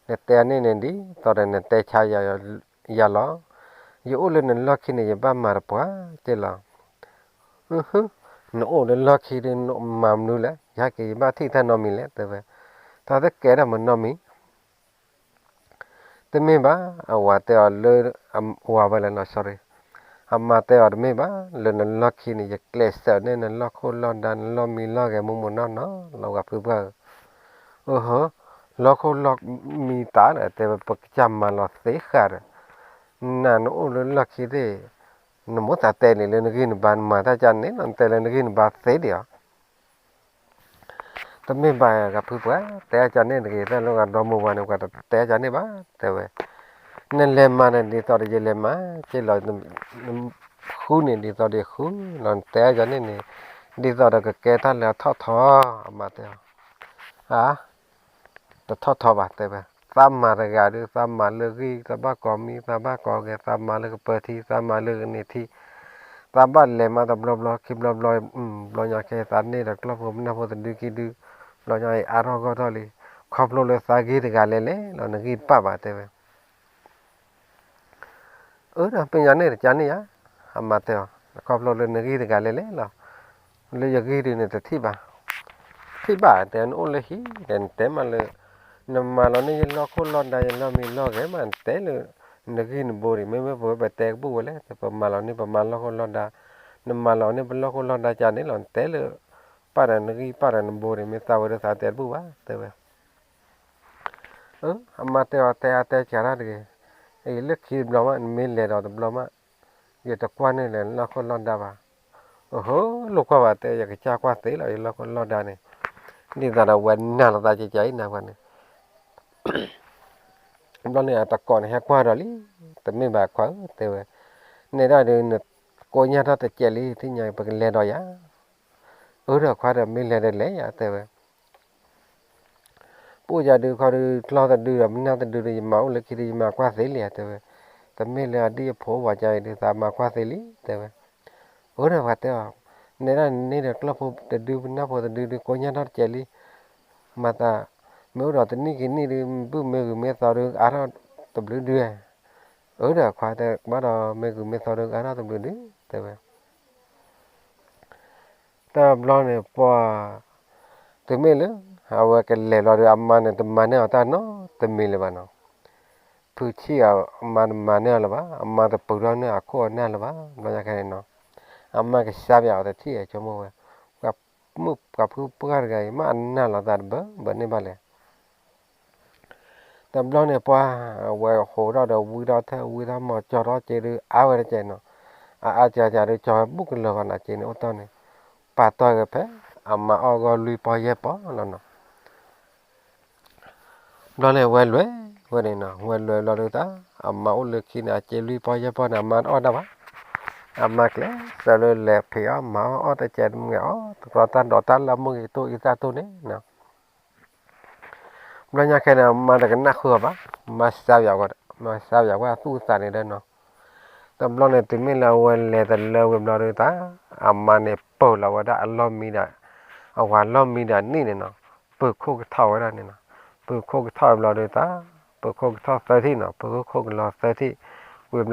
နတဲန့ၢ်န့ၣ်ဒ်သိးဒီးနတဲဆါယၤလီၤ, ယအိၣ်လၢနလီၢ်ခံန့ၣ် ယဘၣ်မၤတပှၢ်က့လီၤ နအိၣ်လၢလီၢ်ခံဒီး နမၤမနုၤလဲၣ်, ယဟဲက့ၤယဘၣ်ထံၣ်တၢ်နီတမံၤလဲၣ် တဲဝဲ, တၢ်တကဲဒၣ်မနီတမံၤ, တမ့ၢ်ဘၣ်, အဝၤတဲအီၤလၢ အဝၤဝဲလဲၣ်နီၤ sorry, အမၤတဲအီၤတမ့ၢ်ဘၣ်, လၢနလီၢ်ခံန့ၣ် ယကျဲးစၢးန့ၢ်နလီၢ်ခိၣ်လီၢ်ဒါ နလီၢ်မံလီၢ်ဂဲၤမူးမူးနီၢ်နီၢ်လီၤ ပှၤဖုပှၢ်ဧၢ, အဟၢ, လီၢ်ခိၣ်လီၢ်မံသးဒီး တဲဝဲ ပကစၢ်မၤလီၤသ့ဃာ်ဒီး နၤနအိၣ်လၢလီၢ်ခံသ့ၣ်, နမိၣ်သးတဲလံလၢနဂံၢ်နဘါ နမၤတၢ်ကန့ၣ်လီၤ, နတဲလၢနဂံၢ်နဘါသ့ဒံးဧါ, တမ့ၢ်ဘၣ် ပှၤဖုပှၢ် တဲအကန့ၣ်တဂ့ၤ, တၢ်လၢဂၤဒီမါဝၤန့ၣ် ပှၤတတဲအကန့ၣ်ဘၣ် တဲဝဲ, နလဲၤမၤန့ၣ်ဒ်သိးဒီးယလဲၤမၤ, က့လီၤ, နဃုန့ၣ်ဒ်သိးဒီးယဃုလီၤ, နတဲအကန့ၣ်န့ၣ် ဒ်သိးဒီးကကဲတၢ်လၢအထီၣ်ထီ, အမၤတဲအီၤ အါ တထီၣ်ထီဘၣ် တဲဝဲ, သးမၤတဂၤဒီး သးမၤလၢဂံၢ် သးဘၣ်ကိးမံ သးဘၣ်ကိးဂဲၤ သးမၤလၢကပၢၤထံ သးမၤလၢကန့ၢ်ထံ, သးဘၣ်လဲၤမးတဘျီဘျီ ခံဘျီဘျီ, ဘျီညါခဲ သးန့ၢ်ဒီးကျီၢ်ဖိပနၢ်ဖိတဒုခံဒု, ဘျီညါအံၤအါထီၣ်ဂီၢ်ထီၣ်လံ, ခီဖျိလၢသးဂ့ၢ်တဂၤလဲၣ်လဲၣ်လီၤ နဂံၢ်တပၣ်ဘၣ် တဲဝဲ အၢ ဒီးပညါန့ၣ်တကန့ၣ်ယါ, အမၤတဲအီၤ ခီဖျိလၢနဂံၢ်တဂၤလဲၣ်လဲၣ်လီၤ, လၢယဂံၢ်ဒုးန့ၣ်တထံၣ်ဘၣ်, ထံၣ်ဘၣ် တဲနအိၣ်လၢဟံၣ်ဒီး နတဲမးလၢ နမၤလီၤန့ၢ်ယလီၢ်ခိၣ်လီၢ်ဒါ ယလီၢ်မံလီၢ်ဂဲၤမး နတဲလၢ နဂံၢ်နဘိဒံး မ့မ့ၢ်ပဝဲပတဲကဘူၣ်ဝဲလဲၣ် ပမၤလီၤန့ၢ်ပမၤလီၢ်ခိၣ်လီၢ်ဒါ, နမၤလီၤန့ၢ်ပလီၢ်ခိၣ်လီၢ်ဒါကန့ၣ်လီၤ နတဲလၢ ပၢ်ဒီးနဂံၢ်ပၢ်ဒီးနဘိဒံး မ့ၢ်သးဝဲဒီးသးတဲတဘူၣ်ဘၣ် တဲဝဲ အမၤတဲအီၤ တဲအါတဲကးတၢ်တဂ့ၤ, အံၤလၢခံတဘျီမး နမ့ၢ်လဲၤဒီးတဘျီမး, ယတကွၢ်န့ၢ်လၢနလီၢ်ခိၣ်လီၢ်ဒါဘၣ်, အဟၢ လိာ်ကွၢ်ဘၣ် တဲ ယကစၢ်ကွၢ်သ့လီၤ ယလီၢ်ခိၣ်လီၢ်ဒါန့ၣ်, ဒ်သိးဒီးဝဲနၤလီၤသးကကအံၤနၤပှၤန့ၣ် ဘျီန့ၣ်အတကိးန့ၣ် ဟဲကွၢ်ဒီးလံ, တမ့ၢ်ဘၣ်ခွါဧၢ တဲဝဲ, နဲဒၣ်ဒီးနကိညၢ်ထီၣ်တစဲးလံ သ့ၣ်ညါပကလဲၤဒီးယၤ, အၢဒီးခွါဒီးမ့ၢ်လဲၤဒီးလဲၤယၤ တဲဝဲ ပအိၣ်ယၤဒုးခီဒုး ကျီၢ်တဒုဒီး ပနၢ်တဒုဒီး ယမၤအိၣ်လၢခံဒီး ယမၤကွၢ်သ့လံဧါ တဲဝဲ, တမ့ၢ်လၢအဒံၣ်အဖိအိၣ်ဝဲကါအံၤဒုး သးမၤကွၢ်သ့လံ တဲဝဲ, အၢဒီးပှၤတဲအီၤ, နဲဒၣ်န့ၣ်ဒီးကျီၢ်ဖိတဒု ပနၢ်ဖိတဒုဒုး ကိညၢ်ထီၣ်တစဲးလံ, မၤသး, မ့ၢ်အိၣ်ဒီးတနံၣ်ခံနံၣ်ဒုး ဘုၣ်မ့ၢ်ဂုာ်မ့ၢ်သီဒုး အါထီၣ်တဘျုးဒုး, အၢဒီးခွါတဲ ဘၣ်ဒီးမ့ၢ်ဂုာ်မ့ၢ်သီဒုး အါထီၣ်တဘျုးဒုး တဲဝဲ တဘျီန့ၣ်ပှၤ, တမ့ၢ်လၢ အဝဲကလဲၤလီၤဒီး အမါန့ၣ် တမၤန့ၢ်အီၤတၢ်နီတမံၤလၢၤဘၣ်နီၤ. ဖုဆံၣ်အမါတမၤန့ၢ်အီၤလၢၤဘၣ်, အမါတပုၤထီၣ်န့ၢ်အခိၣ်အနၢ်လၢၤဘၣ်, ဘျီညါခဲန့ၣ်နီၤ, အမါကစၢ်ပယီၤအီၤတထံၣ်အဆိကမိၣ်ဝဲ, ပှၤမုၣ်ပှၤဖုပှၢ်တဂၤအံၤ မ့ၢ်အနၢ်လီၤသးတဘၢဘၢန့ၢ်ဘၣ်လဲၣ်. တဘျီန့ၣ်ပှၤ, အဝဲဟိးထီၣ်ဒီးဝံထီၣ်ထဲ ဝံထီၣ်မီၤကၠီထီၣ်က့ၤဒီး အါဝဲတကဲးနီၤ, အအါကကဒီးကၠီဝဲဘူးကလၢၤဂီၤနီၤက့န့ၣ် အိၣ်တီၢ်န့ၣ်, ပာ်တီၢ်က့ၤဖဲ အမါအီၣ်ဂီၢ်လွံၢ်ပီၢ်ယဲၢ်ပီၢ်လီၤနီၤ. ဘျီန့ၣ်ဝဲလဲၤဝဲန့ၣ်နီၤ, ဝဲလဲၤဘျီဒုးတၢ်, အမါအိၣ်လၢခံန့ၣ် အက့လွံၢ်ပီၢ်ယဲၢ်ပီၢ်န့ၣ် အမါတအီၣ်တၢ်ဘၣ်, အမါကျဲးစၢးလၢလဲၤဖံးအီၣ်မၤအီၣ် အီၣ်တကဲးတမံၤအီၣ် တကြၢးတၢ်ဒိးတၢ်လၢမုၢ်ဂ့ၤတိၢ်အံသၣ်တိၢ်န့ၣ်နီၤ. ဘျီညါခဲန့ၣ် အမါတကနၣ်ဃုာ်အီၤဘၣ်, မါစၢ်ပယီၤ, မါစၢ်ပယီၤဝဲအသူၣ်အသးန့ၣ်ဒီးနီၤ. တဘျီန့ၣ် တုၤမ့ၢ်လၢအဝဲလဲၤတလၢဝံၤဘျီဒုးတၢ်, အမါန့ၣ်ပၢၢ်လီၤဝဲဒၣ်အလီၢ်မံဒီး, အဝၤလီၢ်မံဒီးနံၣ်န့ၣ်နီၤ, ပၢၢ်ခိၣ်ကထီၣ်ဝဲဒၣ်န့ၣ်နီၤ, ပၢၢ်ခိၣ်ကထီၣ်ဝံၤဘျီဒုးတၢ်, ပၢၢ်ခိၣ်ကထီၣ်သၢထံၣ်နီၤ, ပၢၢ်ခိၣ်ကလီၤသၢထံၣ်, ဝံၤဘျီ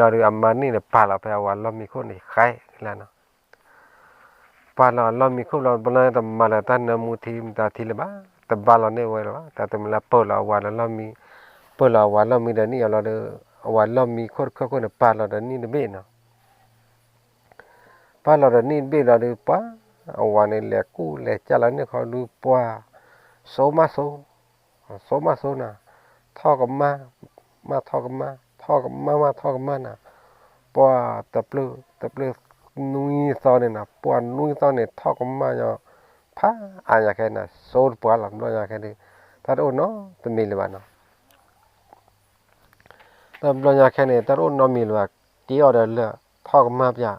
ဒုးအမါနံၣ်န့ၣ် ပာ်လီၤဖဲအဝၤလီၢ်မံခိၣ်န့ၣ် ဃဲလၢနီၤ. ပာ်လီၤအလီၢ်မံခိၣ်ဘျီ ဘျီန့ၣ်တမၤလၢၤတၢ်နၢမူထံမတၤထံလၢၤဘၣ်, တဘါလီၤန့ၢ်ဝဲလၢၤဘၣ်, တၢ်တမံၤလၢပၢၢ်လီၤအဝၤလီၢ်မံ, ပၢၢ်လီၤအဝၤလီၢ်မံဒီးနံၣ်အီၤလီၤဒီး, အဝၤလီၢ်မံခိၣ်တခိၣ်ခိၣ်န့ၣ် ပာ်လီၤဒီးနံၣ်တဘ့ၣ်နီၤ. ပာ်လီၤဒီးနံၣ်တဘ့ၣ်လီၤဒီး ပှၤအဝၤန့ၣ်လဲၤကူၣ်လဲၤကၢ်လီၤန့ၢ်ခီဒုးပှၤ, စိမၢ်စိ, စိမၢ်စိနၤ, ထီၣ်ကမၢ်, မၢ်ထီၣ်ကမၢ်, ထီၣ်ကမၢ်မၢ်ထီၣ်ကမၢ်နၤ, ပှၤတပျုၢ်, တပျုၢ်နွံသီန့ၣ်နီၤ, ပှၤနွံသီန့ၣ် ထီၣ်ကမၢ်ညီ, ဖးအါညါခဲနၤ စိတပှၢ်လီၤ, ဘျီညါခဲန့ၣ်, တၢ်တအိၣ်နီတမံၤလၢၤဘၣ်နီၤ. တဘျီညါခဲန့ၣ် တၢ်တအိၣ်နီတမံၤလၢၤဘၣ်, က့ၤအီၤဒီးလၢာ် ထီၣ်ကမၢ်ပျၢ်,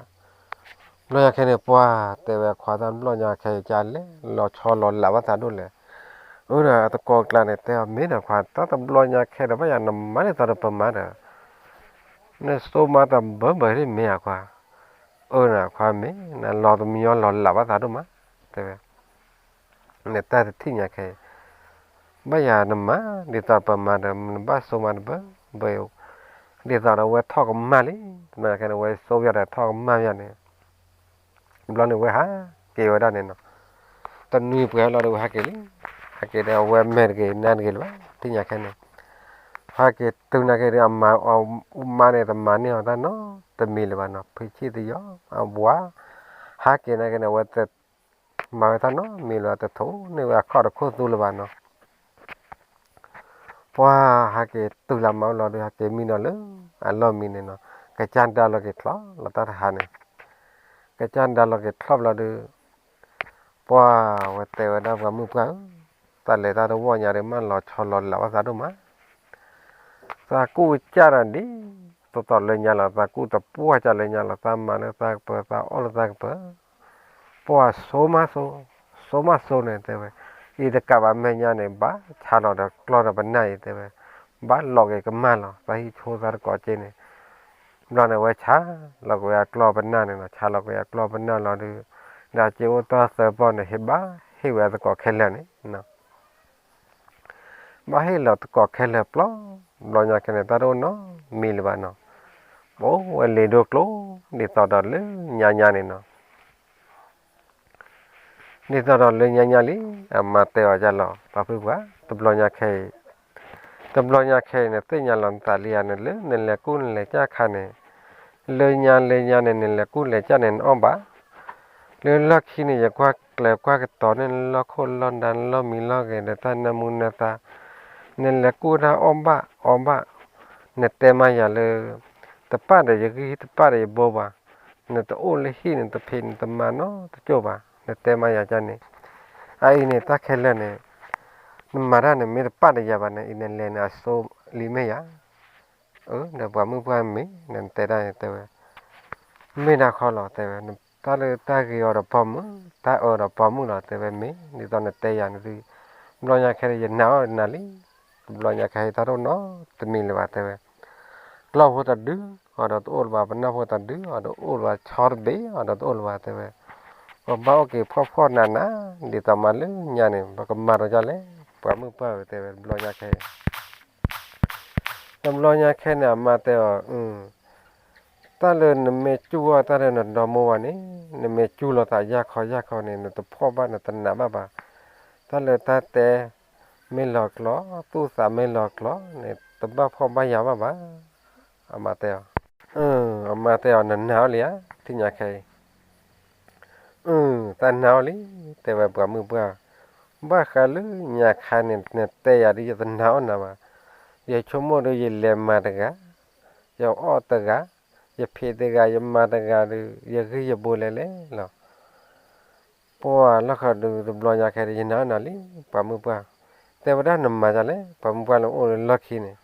ဘျီညါခဲန့ၣ် ပှၤတဲဝဲခွါတၢ်တဘျီညါခဲအံၤ ကလဲၤလီၤဆီလီၤလးဘၣ်သးဒိၣ်လဲၣ်. အၢဒီးအသကိးကျါန့ၣ် တဲအီၤမ့ၢ်ဒီးခွါ တၢ်တဘျီညါခဲဒီး ဘၣ်ယၤနမၤဒ်သိးဒီးပမၤဒီး, နစိမါတဘၢဘၢဒ်မ့ၢ်ဧါခွါ. အၢနခွါမ့ၢ် နလီၤတမံၤညီလီၤလးဘၣ်သးဒိၣ်မး, တဲဝဲ နတၢ်တထံၣ်ညါခဲအံၤ, ဘၣ်ယၤနမၤ ဒ်သိးပမၤဒီး နဘၣ်စိမါတဘၢဘၢ, ဒ်သိးဒီးအဝဲထီၣ်ကမၢ်လံ, တဘျီညါခဲန့ၣ် အဝဲစိပျၢ်ဒီးထီၣ်ကမၢ်ပျၢ်န့ၣ်, ဘျီန့ၣ်ဝဲဟးက့ၤဝဲဒၣ်န့ၣ်နီၤ, တနွံပှဲၤလီၤဒီးဝဲဟးက့ၤလံ, ဟးက့ၤဒီးအဝဲမဲာ်တဂ့ၤနါတဂ့ၤလၢၤဘၣ် တထံၣ်ညါခဲန့ၣ်, ဟးက့ၤတုၤနာ်က့ၤဒီး အမါအီၤ, အမါန့ၣ်တမၤန့ၢ်အီၤတၢ်နီတမံၤလၢၤဘၣ်နီၤ, ဖုဆံၣ်သယီၤအဝၤ, ဟးက့ၤနာ်က့ၤန့ၣ် အဝဲ မၤဝဲတၢ်နီတမံၤလၢၤဘၣ်, တထိးန့ၢ်ဝဲအခီၣ်တခိၣ်သူလၢၤဘၣ်နီၤ. ပှၤဟးက့ၤတုၤလၢမၤအိၣ်လီၤဒီး ဟးက့ၤမံနီၤလၢအလီၢ်မံန့ၣ်နီၤ, ကစၢ်ဒါလီၤက့ၤချီလီၤတၢ်တဟါန့ၣ်, ကစၢ်ဒါလီၤက့ၤချီဘျီဒီး ပှၤဝဲတဲဝဲဒၣ်ပှၤမုၣ်ပှၢ်ဧၢ, တၢ်လဲၤတၢ်တဝီၢ်ညါဒီး မ့ၢ်လီၤဆီလီၤလးဘၣ်သးဒိၣ်မး, သးကူၣ်ကစၢ်ဒီးဒ်သိးသိးလၢညါလီၤ, သးကူၣ်တပှၢ်ကၢ်လၢညါလီၤ, သးမၤလၢသးကပၤ သးအီၣ်လၢသးကပၤ, ပှၤစိမၢ်စိ, စိမၢ်စိန့ၣ်တဲဝဲ, အံၤတကးဘၣ်မဲာ်ညါန့ၣ် ဘၣ်ဆါလီၤဒီးကျီၢ်ဒီးပနၢ်အံၤတဲဝဲ, ဘၣ်လီၤက့ၤကမၢ်လီၤ, သးဟံၣ်ဆိသးတကိးက့န့ၣ်, ဘျီန့ၣ်ဝဲဆါလီၤက့ၤဝဲအကျီၢ်ပနၢ်န့ၣ်နီၤ, ဆါလီၤက့ၤအကျီၢ်ပနၢ်လီၤဒီး, ဒီးအစ့အိၣ်တ့ၢ်သၢပီၢ်န့ၣ် ဟ့ၣ်ဘၣ်ဟ့ၣ်ဝဲအသကိးခဲလၢာ်န့ၣ် ဘၣ်ဟ့ၣ်လီၤသကိးခဲလၢာ်ပျီ, ဘျီညါခဲန့ၣ် တၢ်တအိၣ်နီတမံၤလၢၤဘၣ်နီၤ, ပအိၣ်ဝဲလံာ်ဒိၣ်ကျိ ဒ်သိးဒီးလၢညါညါန့ၣ်နီၤ, ဒ်သိးဒီးလၢညါညါလံ, အမါတဲအီၤဒ်လီၤ ပှၤဖုပှၢ်, တဘျီညါခဲအံၤ, တဘျီညါခဲအံၤ နသ့ၣ်ညါလီၤနသးလံဧါ, နလၢနလဲၤကူၣ်နလဲၤကၢ်ခါန့ၣ်, လၢညါလၢညါန့ၣ် နလဲၤကူၣ်လဲၤကၢ်န့ၣ် နအီၣ်ဘၣ် လၢလီၢ်ခံန့ၣ် ယကွၢ်ကျဲၤကွၢ်ကတီၤန့ၢ်လီၢ်ခိၣ်လီၢ်ဒါ လီၢ်မံလီၢ်ဂဲၤဒီးတၢ်နၢမူနၢသါ, နလဲၤကူၣ်တၢ်အီၣ်ဘၣ်အီဘၣ်, နတဲမးယၤလၢ တပာ်ဒီးယဂံၢ်တပာ်ဒီးယဘိဘၣ်, နတအိၣ်လၢဟံၣ်နတဖံးနတမၤနီတကၠိၢ်ဘၣ်, နတဲမးယၤကန့ၣ်, အအံၤန့ၣ် တၢ်ခဲလၢာ်န့ၣ် နမၤတၢ်န့ၣ် မ့ၢ်တပာ်ဒီးယၤဘၣ်န့ၣ် အံၤနလဲၤန့ၣ်အစိလံမ့ၢ်ယၤ အၢ ဒီးပှၤမုၣ်ပှၢ်မ့ၢ် နတဲဒၣ်တဲဝဲ, မ့ၢ်ဒၣ်ခီလီၤ တဲဝဲ, တၢ်လၢတၢ်ဂ့ၤအီၤဒီးပိာ်မုၣ်, တၢ်အၢဒီးပိာ်မုၣ်လီၤ တဲဝဲ, မ့ၢ်ဒ်သိးနတဲယၤန့ၣ်ဒုး, ဘျီညါခဲအံၤ ယနာ်အီၤနၤလံ, တဘျီညါခဲအံၤ တၢ်တအိၣ်နီတမံၤလၢၤဘၣ် တဲဝဲ, ကျီၢ်ဖိတၢ်ဒုးအီၤဒီးတအိၣ်လၢၤဘၣ်, ပနၢ်ဖိတၢ်ဒုးအီၤဒီးတအိၣ်လၢၤဘၣ်, ဆီတဘ့ၣ်အီၤဒီးတအိၣ်လၢၤဘၣ် တဲဝဲ, ပဘၣ်အိၣ်က့ၤဖှီၣ်ဖှီၣ်နးနး, ဒ်သိးမးလၢညါန့ၣ် ပကမၤဒီးဒ်လဲၣ်, ပှၤမုၣ်ပှၢ်ဧၢ တဲဝဲ, တဘျီညါခဲအံၤ တဘျီညါခဲန့ၣ် အမါတဲအီၤ, တၢ်လၢနမ့ၢ်စူၢ်အီၣ်တၢ်လၢနဒီမါဝၤန့ၣ်, နမ့ၢ်စူၢ်လီၤသးယၢ်ခီယၢ်ခီန့ၣ် နတဖှီၣ်ဘၣ်နတနာ်ဘၣ်ဘၣ်, တၢ်လၢတၢ်တဲမ့ၢ်လီၤကျိၤ, သူၣ်သးမ့ၢ်လီၤကျိၤန့ၣ် တဘၣ်ဖှီၣ်ဘၣ်ယာ်ဘၣ်ဘၣ်. အမါတဲအီၤ, အမါတဲအီၤ နနာ်အီၤလံဧါ, ထံၣ်ညါခဲအံၤ အၢ သးနာ်အီၤလံ, တဲဝဲပှၤမုၣ်ပှၢ်, ဘၣ်ဃးလၢညါခါန့ၣ် နတဲယၤဒ်ယတနာ်အီၤနၤဘၣ်, ယဆိကမိၣ်ဒီးယလဲၤမၤတဂၤ, ယအီၣ်တဂၤ, ယဖံးတဂၤ ယမၤတဂၤဒီး ယဂံၢ်ယဘါလဲၣ်လဲၣ်လီၤ. ပှၤလီၢ်ခီဒုးတဘျီညါခဲဒီး ယနာ်အီၤနၤလံ, ပှၤမုၣ်ပှၢ်, တဲဝဲဒၣ်နမၤဒ်လဲၣ်, ပှၤမုၣ်ပှၢ်လၢအိၣ်လၢလီၢ်ခံန့ၣ်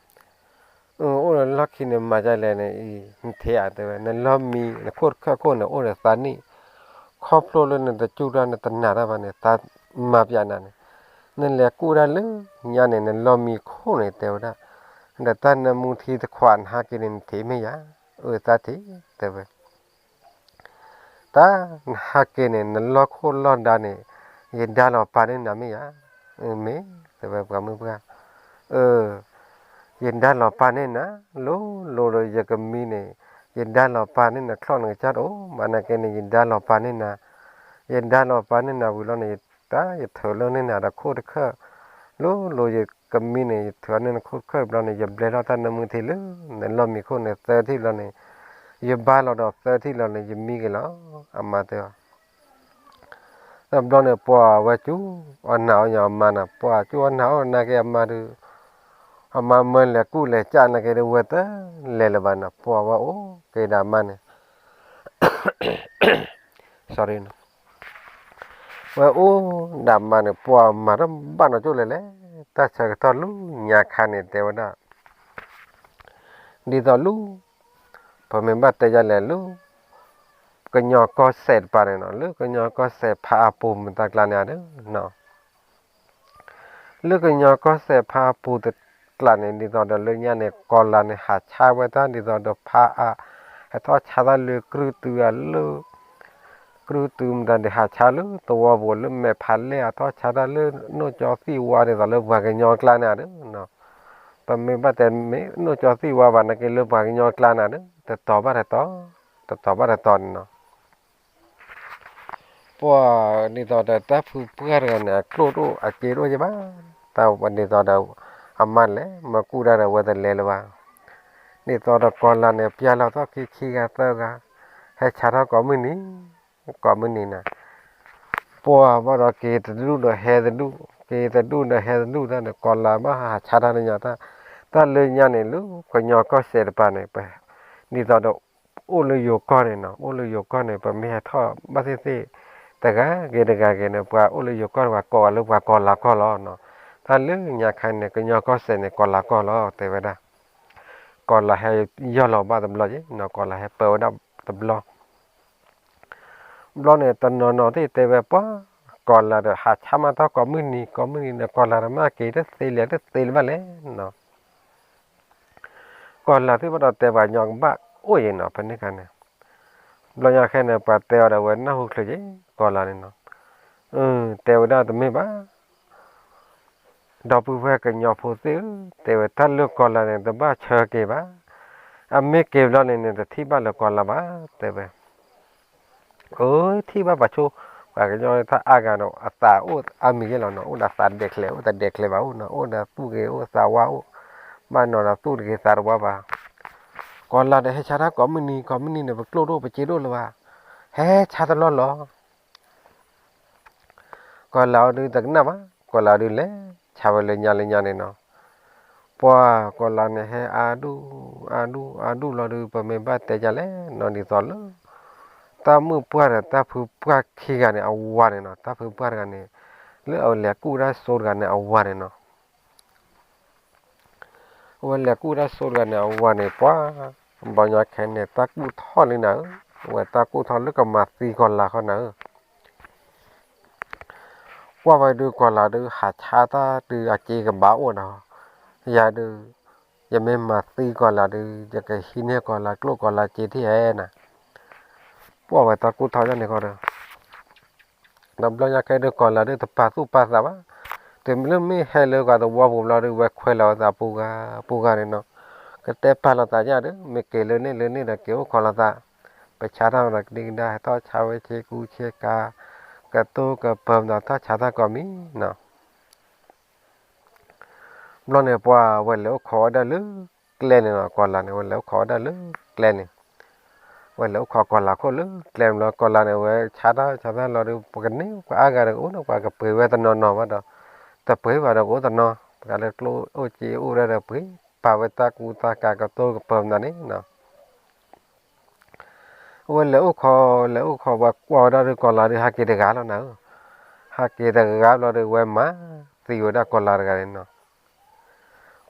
အိၣ်လၢလီၢ်ခံန့ၣ် မၤဒ်လဲၣ်န့ၣ်အံၤ နထံၣ်ဧါ တဲဝဲ, နလီၢ်မံ နခိၣ်တခၢၣ်ခိၣ်န့ၣ် အိၣ်ဒီးသးနံၣ်, ခီဖျိလၢနတစူၢ်တၢ်နတနာ်တၢ်ဘၣ်န့ၣ် သးမၤပျဲနၤန့ၣ်, နလဲၤကူၣ်ဒၣ်လၢညါန့ၣ် နလီၢ်မံခိၣ်န့ၣ် တဲဝဲဒၣ်, ဒီးတၢ်နၢမူထံတခွးနဟးက့ၤန့ၣ် နထံၣ်မ့ၢ်ယၤ, အၢ သးထံၣ် တဲဝဲ တၢ်နဟးက့ၤန့ၣ် နလီၢ်ခိၣ်လီၢ်ဒါန့ၣ် ယဒါလီၤပာ်န့ၢ်နၤမ့ၢ်ဧါ, အၢ မ့ၢ် တဲဝဲပှၤမုၣ်ပှၢ်, အၢ ယဒါလီၤပာ်န့ၢ်နၤ, လိၤလိၤဒီးယကမံန့ၣ် ယဒါလီၤပာ်န့ၢ်နၤ ချီၣ်နကစၢ်တအိၣ်ဘၣ်နာ်က့န့ၣ် ယဒါလီၤပာ်န့ၢ်နၤ, ယဒါလီၤပာ်န့ၢ်နၤဝံၤလီၤန့ၣ် တၢ်ယထုးလီၤန့ၢ်နၤဒီးခိၣ်တခၢၣ်, လိၤလိၤယကမံန့ၣ် ယထုးန့ၢ်နခိၣ်တခၢၣ်ဘျီန့ၣ် ယဘျဲထီၣ်တၢ်နၢမူထံလၢ နလီၢ်မံခိၣ်န့ၣ်သၢထံၣ်ဘျီန့ၣ်, ယဘါလီၤဒီးသၢထံၣ်လီၤန့ၣ် ယမံက့ၤလီၤ, အမါတဲအီၤ တဘျီန့ၣ် ပှၤဝဲကၠူအီၣ်နၤအီၣ်ညါအမါန့ၣ် ပှၤကၠူအီၣ်နၤအီၣ်နာ်က့အမါဒုး, အမါမၢလဲၤကူၣ်လဲၤကၢ်နာ်က့ဒုး ဝဲတလဲၤလၢၤဘၣ်န့ၣ် ပှၤဝဲအိၣ်က့ၤဒၣ်အမါန့ၣ် sorry ဝဲအိၣ်ဒၣ်မါန့ၣ် ပှၤမၤတဘၣ်နီၢ်ကၠိလဲၣ်လဲၣ်, တၢ်ဆၢကတီၢ်လၢညါခါန့ၣ် တဲဝဲဒၣ် ဒ်သိးလၢ ပမ့ၢ်ဘၣ်တဲဒ်လဲၣ်လၢ ကညီကီၢ်စဲၣ်တပၤန့ၣ်နီၤ, လၢကညီကီၢ်စဲၣ်ဖးအပူၤမတၤကျါန့ၣ်ဧါဒီး လၢကညီကီၢ်စဲၣ်ဖးအပူၤတကျါန့ၣ် ဒ်သိးဒီးလၢညါန့ၣ် ကီၢ်လၤန့ၣ် ဟးဆါဝဲတၢ်ဒ်သိးဒီးဖးအါ, ဟဲထီၣ်ဆါတၢ်လၢကရူၢ်တုၤအလၢ ကရူၢ်တုၤမတၤဒုး ဟးဆါလၢသဝီပူၤလၢမဲာ်ဖးလဲၢ် အထီၣ်ဆါတၢ်လၢနိၣ်ကၠီသံၣ်ဝါဒ်သိးလၢပှၤကညီကျါန့ၣ်ဧါဒီး ပမ့ၢ်ဘၣ်တဲမ့ၢ်နိၣ်ကၠီသံၣ်ဝါဘၣ်နာ်က့လၢပှၤကညီကျါန့ၣ်ဧါဒီး တတီၤဘၣ်တတီၤ, တတီၤဘၣ်တတီၤန့ၣ်နီၤ. ပှၤဒ်သိးဒီးတၢ်ဖုပှၢ်တဂၤန့ၣ် အကျိၣ်တအိၣ်အစ့တအိၣ်ယဘၣ်, တၢ်ဒ်သိးဒီး အမါလဲၤမၤကူၣ်တၢ်ဒီးဝဲတလဲၤလၢၤဘၣ်. ဒ်သိးဒီးကီၢ်လၤန့ၣ် ပျၢ်လီၤသီၣ်ခံခံဂၤသၢဂၤ, ဟဲဆါထီၣ်ကိးမုၢ်နံၤ, ကိးမုၢ်နံၤန့ၣ် ပှၤဘၣ်ဒီးက့ၤတဒူၣ်ဒီးဟဲတဒူၣ်, က့ၤတဒူၣ်ဒီးဟဲတဒူၣ်တၢ်န့ၣ် ကီၢ်လၤဘၣ်ဟးဆါတၢ်လၢညါတၢ်, တၢ်လၢညါန့ၣ် လၢကညီကီၢ်စဲၣ်တပၤန့ၣ် ပ ဒ်သိးဒီး အိၣ်လၢယိၤကီၢ်န့ၣ်နီၤ, အိၣ်လၢယိၤကီၢ်န့ၣ် ပမ့ၢ်ဟဲထီၣ်ဘၣ်သ့ၣ်သ့ၣ် တဂၤဂ့ၤတဂၤဂ့ၤန့ၣ် ပှၤအိၣ်လၢယိၤကီၢ်တဂၤကိးဂၤလၢပှၤကီၢ်လၤကီၢ်လီၤနီၤ. တၢ်လၢညါခါန့ၣ် ကညီကီၢ်စဲၣ်န့ၣ် ကီၢ်လၤကီၢ်လီၤ တဲဝဲဒၣ်. ကီၢ်လၤဟဲယီၢ်လီၤဘၣ်တဘျီက့ၤနီၤ, ကီၢ်လၤဟဲပၢဝဲဒၣ်တဘျီ ဘျီန့ၣ် တနီၤနီၤသ့ၣ်တဲဝဲပှၤ ကီၢ်လၤဒီး ဟးဆါမးထီၣ်ကိးမုၢ်နံၤ ကိးမုၢ်နံၤဒီး ကီၢ်လၤတမ့ၢ်က့ၤတသ့လံ တသ့လၢၤဘၣ်လဲၣ်နီၤ. ကီၢ်လၤသ့ၣ်ဘၣ်ဒီးတဲပှၤကညီကဘၣ်အိၣ်ယံၤနီၤ ဖဲန့ၣ်ခါန့ၣ်. ဘျီညါခဲန့ၣ် ပှၤတဲအီၤဒီးဝဲနၢ်ဟူချုးက့ၤ ကီၢ်လၤန့ၣ်နီၤ. တဲဝဲဒၣ်တမ့ၢ်ဘၣ် ဒီပုၢ်ဝဲၢ်ကညီဖိသ့ၣ်ဧၢ, တဲဝဲတၢ်လၢကီၢ်လၤန့ၣ် တဘၣ်ဆၢက့ၤဘၣ်. အမ့ၢ်က့ၤဘျီန့ၣ်န့ၣ် တထံၣ်ဘၣ်လၢကီၢ်လၤဘၣ် တဲဝဲ. အၢ ထံၣ်ဘၣ်ပှၤဆိ ပှၤကညီတၢ်အါဂၤဒီး အသးအိၣ်အါမံၤယဲၢ်လီၤနီၤ, အိၣ်ဒီးသးဒဲးချဲး အိၣ်သးဒဲးချဲးဘၣ်အိၣ်နီၤ, အိၣ်ဒီးသူၣ်ဂ့ၤအိၣ်သးဝါအိၣ်, ဘၣ်နီၤဒီးသူၣ်တဂ့ၤသးတဝါဘၣ်. ကီၢ်လၤဒီးဟဲဆါတၢ်ကိးမုၢ်နံၤ ကိးမုၢ်နံၤန့ၣ် ပကျိၣ်တအိၣ်ပစ့တအိၣ်လၢၤဘၣ်, ဟဲဆါတလီၢ်လီၤ. ကီၢ်လၤအီၤဒုးတကနၣ်ဘၣ်, ကီၢ်လၤဒုးလဲၤဆါဝဲလၢညါလၢညါန့ၣ်နီၤ. ပှၤကီၢ်လၤန့ၣ်ဟဲအါဒူၣ် အါဒူၣ် အါဒူၣ်လီၤဒုး ပမ့ၢ်ဘၣ်တဲဒ်လဲၣ်နီၤ ဒ်သိးလၢ တၢ်မုၣ်ပှၢ်ဒီးတၢ်ဖုပှၢ်ခံဂၤန့ၣ် အဝၤန့ၣ်နီၤ, တၢ်ဖုပှၢ်တဂၤန့ၣ် လၢအဝဲလဲၤကူၣ်တၢ်စိတဂၤန့ၣ် အဝၤန့ၣ်နီၤ. အဝဲလဲၤကူၣ်တၢ်စိတဂၤန့ၣ် အဝၤန့ၣ် ပှၤ ဘျီညါခဲန့ၣ် တၢ်ကူၣ်ထီၣ်လံနၤဧၢ, အဝဲတၢ်ကူၣ်ထီၣ်လၢကမၤသံကီၢ်လၤဃီနၤဧၢ. ကွၢ်ဝဲဒုးကီၢ်လၤဒုး ဟးဆါတၢ်ဒုးအစ့ကဘၣ်အိၣ်နီၤ, ယၤဒုး ယမ့ၢ်မၤသံကီၢ်လၤဒုး ယကဟံးန့ၢ်ကီၢ်လၤကျိၣ်ကီၢ်လၤစ့ထံၣ်ဧဲနၤ. ကွၢ်ဝဲတၢ်ကူၣ်ထီၣ်ယဲန့ၣ်ဃီဒီး ဒီးဘျီညါခဲဒုးကီၢ်လၤဒုးတပာ်သူၣ်ပာ်သးဘၣ်, တုၤမ့ၢ်လၢမ့ၢ်ဟဲလၢပှၤသဝီပူၤဘျီဒုး ဝဲခွဲးလီၤဝဲသးပူၤဂၤ ပူၤဂၤန့ၣ်နီၤ, ကတဲပာ်လီၤသးညါဒီး မ့ၢ်က့ၤလၢန့ၣ်လၢန့ၣ်ဒီးက့ၤအိၣ်ခိးလီၤသး, ပဆါတၢ်မၤဒီးကဒံကဒါ ဟဲထီၣ်ဆါဝဲဆ့ကူဆ့ကၤ, ကတိၢ်ကပၢၤမၤဒီးထီၣ်ဆါတၢ်ကိးမုၢ်နံၤနီၤ. ဘျီန့ၣ်ပှၤဝဲလဲၤအိၣ်ခိးဝဲဒၣ်လၢကျဲန့ၣ်နီၤ, ကီၤလၤန့ၣ် ဝဲလဲၤအိၣ်ခိးဝဲဒၣ်လၢကျဲန့ၣ်, ဝဲလဲၤအိၣ်ခိးကီၤလၤခိၣ်လၢကျဲန့ၣ်ဘျီ ကီၤလၤန့ၣ် ဝဲဆါတၢ်ဆါတၢ်လီၤဒီး ပကန့ၢ်ပှၤအါဂၤဒီးကအိၣ်န့ၣ် ပှၤကပှ့ၤဝဲတနီၤနီၤဘၣ်ဒီး တပှ့ၤဘၣ်ဒီးကအိၣ်တနီၤ, ပှၤလၢကျိၣ်အိၣ်စ့အိၣ်ဒၣ်ဒီးပှ့ၤ ပာ်ဝဲတၢ်ကူတၢ်ကၤကတိၢ်ကပၤမနုၤန့ၣ်နီၤ. အဝဲလဲၤအိၣ်ခိး လဲၤအိၣ်ခိး ပှၤကွၢ်ဝဲဒၣ်ဒီးကီၤလၤဒီး ဟးက့ၤတဂၤလီၤနၤဧၢ, ဟးက့ၤတဂၤဘျီဒီး ဝဲမၤသံဝဲဒၣ်ကီၤလၤတဂၤန့ၣ်နီၤ.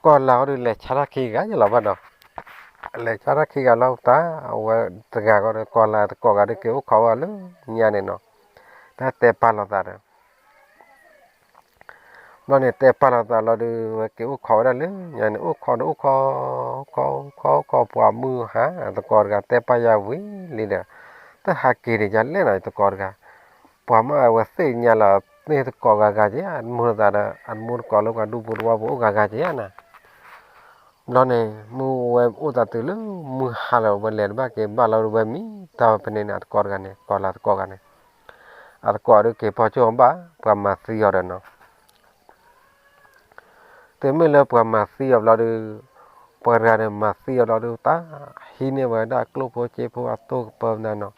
ကီၤလၤဃီဒီး လဲၤဆါတၢ်ခံဂၤယလီၤဘၣ်ဒီး, လဲၤဆါတၢ်ခံဂၤလီၤတၢ် အဝဲတဂၤဃီဒီး ကီၤလၤသကိးဂၤဒီး က့ၤအိၣ်ခိးဝဲလၢညါန့ၣ်နီၤ, တၢ်တဲပာ်လီၤသးဒီး ဘျီန့ၣ် တဲပာ်လီၤသးလီၤဒီး ဝဲက့ၤအိၣ်ခိးဝဲဒၣ်လၢညါန့ၣ် အိၣ်ခိးဒီးအိၣ်ခိး အိၣ်ခိး အိၣ်ခိး အိၣ်ခိး ပှၤမုၢ်ဟါ သကိးတဂၤတဲပာ်ယၤဝံၤလံဒီး တဟးက့ၤန့ၣ်ယလဲၣ်နီၤ ယသကိးတဂၤ, ပှၤမ့ၢ်အဝဲသ့ၣ်ညါလီၤ မ့ၢ်သကိးဂၤဂၤက့ၤ အမိၢ်သးဒီး အမိၢ်သကိးလၢပှၤဒူပူၤတဝၢပူၤအိၣ်ဂၤဂၤက့ၤနၤ. ဘျီန့ၣ် မုၢ်ဝဲအိၣ်သးတုၤလၢမုၢ်ဟါလီၤ ဝဲလဲၤတဘၣ်က့ၤဘၣ်လီၤဒီး ဝဲမံတၢ်ဝဲဖဲန့ၣ်န့ၣ် အသကိးတဂၤန့ၣ် ကီၤလၤသကိးဂၤန့ၣ် အသကိးဒီးက့ၤပီၢ်ကၠိအီၤဘၣ် ပှၤမၤသံအီၤဒီးနီၤ. တုၤမ့ၢ်လၢပှၤမၤသံအီၤဘျီဒီး ပှၤတဂၤန့ၣ်မၤသံအီၤဘျီဒီး တၢ်ဟံးန့ၢ်ဝဲဒၣ်ကျိၣ်ဖိစ့ဖိအတိၢ်ကပၤမနုၤနီၤ,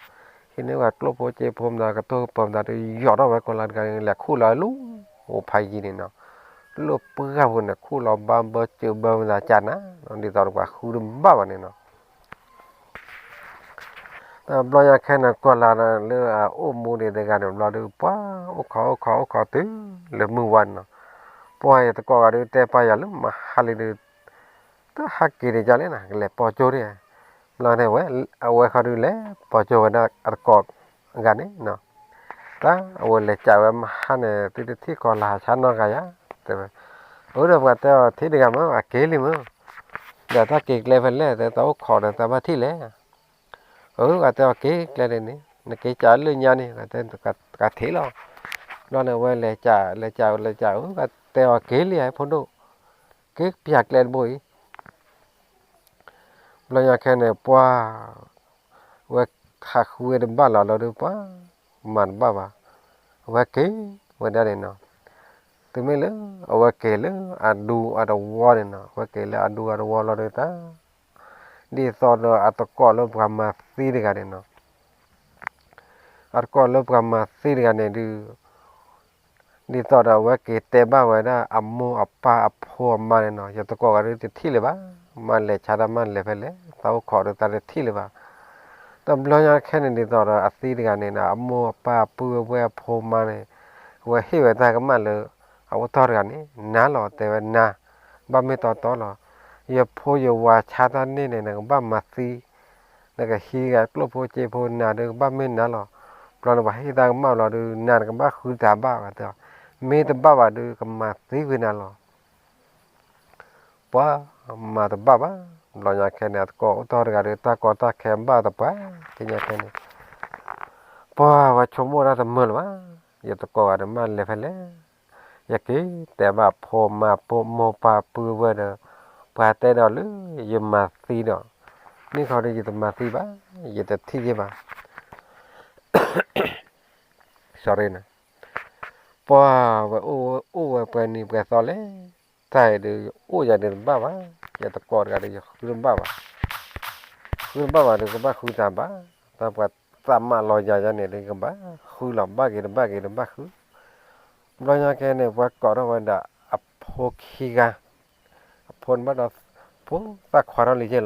ဟံးန့ၢ်ဝဲကျိၣ်ဖိစ့ဖိမနုၤ ကတိၢ်ကပၤမနုၤဒီး ယိးထီၣ်ဝဲကီၤလၤတဂၤန့ၣ် လဲၤခူၣ်လီၤလၢ အိၣ်ဖးယံၤန့ၣ်နီၤ, လၢပှၢ်ပူၤန့ၣ် ခူၣ်လီၤဘၣ်ဘၢစၢၤဘၢမနုၤကနၤ, ဒ်သိးဒီးပှၤဃုတဘၣ်ဘၣ်န့ၣ်နီၤ. တဘျီညါခဲန့ၣ် ကီၤလၤလၢအအိၣ်မူဒံးတဂၤန့ၣ်ဘျီဒီး ပှၤအိၣ်ခိးအိၣ်ခိးအိၣ်ခိးတုၤလၢမုၢ်ဝါန့ၣ်နီၤ, ပှၤယသကိးဂၤဒီးတဲပာ်ယၤလၢမဟါလံဒီး တဟးက့ၤန့ၣ်ယလဲၣ်နီၤ ကလဲၤပီၢ်ကၠိဒၣ်, ဘျီန့ၣ်ဝဲ အဝဲခီဒုးလဲၤပီၢ်ကၠိဝဲဒၣ်အသကိးဂၤန့ၣ်နီၤ, တၢ်အဝဲလဲၤကးဝဲမဟါန့ၣ် သုတထံၣ်ကီၤလၤဟးဆါနီတဂၤယၤ, တဲဝဲ, အၢဒီးပှၤတဲအီၤထံၣ်တဂၤမ့ၢ် အက့ၤလံမ့ၢ်, ဒီးတၢ်က့ၤကျဲဖဲလဲၣ် တဲတၢ်အိၣ်ခိးဒီးတၢ်ဘၣ်ထံၣ်လဲၣ် အၢ ပှၤတဲအီၤက့ၤကျဲန့ၣ်န့ၣ် နက့ၤကးလၢညါန့ၣ် ပှၤတဲတကးထံၣ်လီၤ, ဘျီန့ၣ်ဝဲလဲၤကး လဲၤကး လဲၤကး အၢ ပှၤတဲအီၤက့ၤလံဧါ ဖိဒိၣ်, က့ၤပၠးကျဲတဘိအံၤ, ဘျီညါခဲန့ၣ် ပှၤ ဝဲဟးဃုဝဲတဘၣ်လီၤလီၤဒီး ပှၤမၤတဘၣ်ဘၣ်, အဝဲက့ၤဝဲဒၣ်န့ၣ်နီၤ, တုၤမ့ၢ်လၢ အဝဲက့ၤလၢအဒူအတဝီန့ၣ်နီၤ, အဝဲက့ၤလၢအဒူအတဝီလီၤဒီးတၢ် ဒ်သိးဒီးအသကိးလၢပှၤမၤသံတဂၤန့ၣ်နီၤ, အသကိးလၢပှၤမၤသံတဂၤန့ၣ်ဒုး ဒ်သိးဒီးအဝဲက့ၤတဲဘၣ်ဝဲဒၣ်အမိၢ်အပၢ်အဖိအမါန့ၣ်နီၤ, ယသကိးဂၤဒုးတထံၣ်လၢၤဘၣ်, မ့ၢ်လဲၤဆါတၢ်မ့ၢ်လဲၤဖဲလဲၣ် တၢ်အိၣ်ခိးဒီးတၢ်တထံၣ်လၢၤဘၣ်, တဘျီညါခဲန့ၣ်ဒ်သိးဒီးအသံတဂၤန့ၣ်နီၤ အမိၢ်အပၢ်အပုၢ်အဝဲၢ်အဖိအမါန့ၣ်, အဝဲဟ့ၣ်ဝဲတၢ်ကမၣ်လၢ အအိၣ်တီၢ်တဂၤန့ၣ် နၤလီၤ တဲဝဲနၤ, ဘၣ်မ့ၢ်တီတီလီၤ, ယဖိယဝၤဆါတၢ်န့ၣ်န့ၣ် နကဘၣ်မၤသံ နကဟံးဂၤကျိၣ်ဖိစ့ဖိနၤဒီးကဘၣ်မ့ၢ်နၤလီၤ, ဘျီန့ၣ်ပှၤဟ့ၣ်တၢ်ကမၣ်လီၤဒီး နၤနကဘၣ်ဃုတၢ်ဘၣ်ဝဲတဲ, မ့ၢ်တဘၣ်ဘၣ်ဒီးကမၤသံကွံာ်နၤလီၤ, ပှၤမၤတဘၣ်ဘၣ်, ဘျီညါခဲန့ၣ် အသကိးအိၣ်တီၢ်တဂၤဒီးတၢ်ကီတၢ်ခဲဘၣ်တပှၢ်, ခဲညါခဲန့ၣ် ပှၤဝဲဆိကမိၣ်တၢ်တမုာ်လၢၤဘၣ်, ယသကိးဂၤဒီးမ့ၢ်လဲၤဖဲလဲၣ်, ယက့ၤတဲဘၣ်ဖိမါဖိမိၢ်ပၢ်ပုၢ်ဝဲၢ်ဒီး ပှၤတဲဒီးလၢ ယမၤသံဒီး, မ့ၢ်ခီဒီးယတမၤသံဘၣ်, ယတထံၣ်ယ့ၢ်ဘၣ် sorry န့ၣ်, ပှၤဝဲအိၣ်ဝဲပှဲၤနံၤပှဲၤသီလဲၣ်, တၢ်အံၤဒီး အိၣ်ယၤဒီးတဘၣ်ဘၣ်, ယသကိးတဂၤဒီးယဃုတဘၣ်ဘၣ်, ဃုတဘၣ်ဘၣ်ဒီးကဘၣ်ဃုတၢ်ဘၣ်, တၢ်ပှၤသးမၤလီၤယၤယၤန့ၣ်ဒီးကဘၣ်ဃုလီၤ ဘၣ်က့ၤတဘၣ်က့ၤတဘၣ်ဃု, ဘျီညါခဲန့ၣ် ပှၤကိးထီၣ်ဝဲဒၣ်အဖိခံဂၤ, အဖိန့ၣ်ဘၣ်ဒီး, ဖိသၣ်ခွါထီၣ်လံက့လီၤ ဘျီ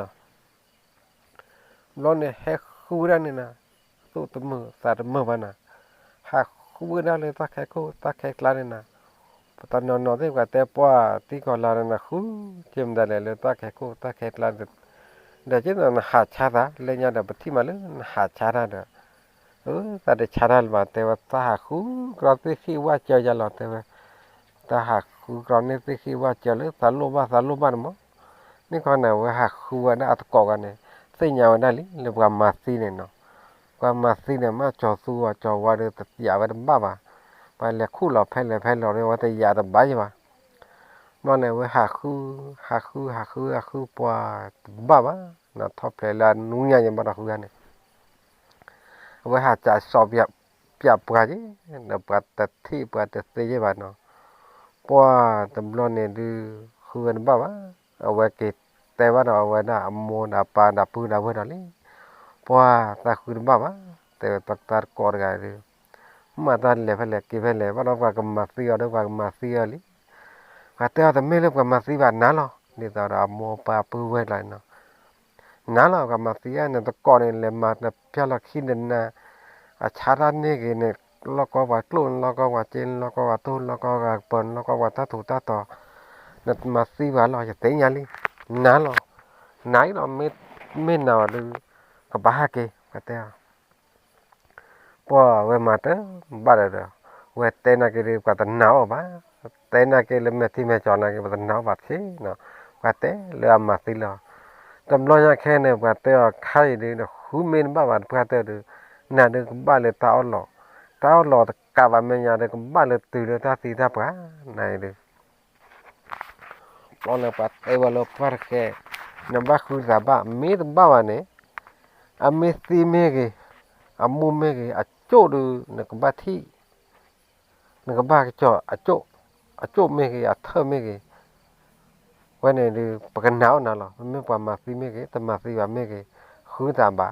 န့ၣ်ဟဲဃုဝဲဒၣ်န့ၣ်နၤ, သူၣ်တမုာ်သးတမုာ်ဘၣ်နၤ, ဟးဃုဝဲဒၣ်လၢတၢ်ခဲခိၣ်တၢ်ခဲကျါန့ၣ်နၤ, ပတနီၤနီၤသ့ၣ်ပှၤတဲပှၢ်တံၢ်ကီၤလၤဒီးနၤဃု, က့မတၤလဲၣ်လၢတၢ်ခဲခိၣ်တၢ်ခဲကျါ, ဒီးက့နဟးဆါသးလၢညါဒီးပထံၣ်မးလၢနဟးဆါတၢ်ဒီး, အၢ သးတဆါတၢ်လၢၤဘၣ် တဲဝဲ သးဟးဃုကြီသ့ၣ်ဃံၣ်ဝၣ်စၢၤယၤလီၤ တဲဝဲ တၢ်ဟးဃုကြီန့ၢ်သ့ၣ်ဃံၣ်ဝၣ်စၢၤလၢသးလိၣ်ဘၣ်သးလိၣ်ဘၣ်န့ၣ်မး, မ့ၢ်ခီန့ၣ် အဝဲဟးဃုဝဲဒၣ်အသကိးဂၤန့ၣ်, သ့ၣ်ညါဝဲဒၣ်လံ လၢပှၤမၤသံန့ၣ်နီၤ, ပှၤမၤသံန့ၣ် မ့ၢ်ကၠီၤသူအီၤကၠီၤဝါဒီး တယာ်ဝဲတဘၣ်ဘၣ်, ပှၤလဲၤခူၣ်လီၤဖဲလဲၣ်ဖဲလဲၣ်ဒီး အဝဲတယာ်တဘၣ်ယံၤဘၣ်, ဘျီန့ၣ် အဝဲဟးဃု, ဟးဃု ဟးဃု ဟးဃုပှၤတဘၣ်ဘၣ်, နီၢ်ထီၣ်ဖျဲးလၢအနူညါယံၤဘၣ်ဒီးဃုဂၤန့ၣ် အဝဲဟးစးစီပျးပှၤက့ၤ, ဒီးပှၤတထံၣ်ပှၤတသ့ယ့ၢ်ဘၣ်နီၤ, ပှၤတဘျီန့ၣ်ဒုး, တၢ်ဃုဝဲတဘၣ်ဘၣ်. အဝဲက့ၤတဲဘၣ်ဒီးအဝဲဒၣ်အမိၢ်ဒီးအပၢ်ဒီးပုၢ်ဒီးဝဲၢ်ဒီးလံ, ပှၢ်တၢ်ဃုတဘၣ်ဘၣ်, တဲဝဲတၢ်တကိးတဂၤဒီး မ့ၢ်တၢ်လဲၤဖဲလဲၣ်က့ၤဖဲလဲၣ် ဘၣ်ဒီးပှၤကမၤသံအီၤဒီးပှၤကမၤသံအီၤလံ. ပှၤတဲအီၤတမ့ၢ်လၢပှၤမၤသံဘၣ်နၤလီၤ, ဒ်သိးဒီးအမိၢ်ပၢ်ပုၢ်ဝဲၢ်ကျါန့ၣ်နီၤ နၤလီၤ ပှၤမၤသံဧါ, နတကိးန့ၣ် လဲၤမၤနဖၠၣ်လီၤခံနနၤ, အဆါတၢ်န့ၢ်ဂ့ၤန့ၣ် လီၢ်ကီပှၤကျိၣ် လီၢ်ကီပှၤစ့ လီၢ်ကီပှၤတိၢ် လီၢ်ကီပှၤကပၢၤ လီၢ်ကီပှၤတၢ်ထူးတၢ်တီၤ, နမၤသံဘၣ်လီၤ ယသ့ၣ်ညါလံ, နၤလီၤ, နၤအံၤလီၤ, မ့ၢ်နၤဘၣ်ဒီး ကဘၣ်ဟဲက့ၤ ပှၤတဲအီၤ ပှၢ်ဝဲမၤတဘၣ်ဒီးဒီး ဝဲတဲနာ်က့ၤဒီး ပှၤတနာ်အီၤဘၣ်, တဲနာ်က့ၤလၢမဲာ်ထံမဲာ်ကၠီၤနာ်က့ၤ ပှၤတနာ်အီၤဘၣ်တသ့နီၤ, ပှၤတဲလၢအမၤသံလီၤ. တဘျီညါခဲန့ၣ် ပှၤတဲအီၤခါအံၤဒီး နဃုမ့ၢ်တဘၣ်ဘၣ်တပှၢ်တၢၢ်ဒီး နၤဒုးကဘၣ်လၢတၢ်အီၣ်လီး, တၢ်အီၣ်လီးတကးဘၣ်မဲာ်ညါဒီး ကဘၣ်လၢတုၤလၢတၢ်သံတၢ်ပှၢ်, နၤအံၤဒီး ဘျီန့ၣ်ပှၤတဲဝဲလၢပှၢ်တဃဲ, နဘၣ်ဃုသးဘၣ် မ့ၢ်တဘၣ်ဘၣ်န့ၣ်, အမ့ၢ်သံမ့ၢ်ဂ့ၤ, အမူမ့ၢ်ဂ့ၤ, အကၠိၣ်ဒီး နကဘၣ်ထံၣ်, နကဘၣ်ကစီၤ, အကၠိၣ်မ့ၢ်ဂ့ၤ အထၢၣ်မ့ၢ်ဂ့ၤ, ဝဲန့ၣ်ဒီး ပကနာ်အီၤနၤလီၤ. မ့မ့ၢ်ပှၤမၤသံမ့ၢ်ဂ့ၤ တမၤသံဘၣ်မ့ၢ်ဂ့ၤ, ဃုသးဘၣ်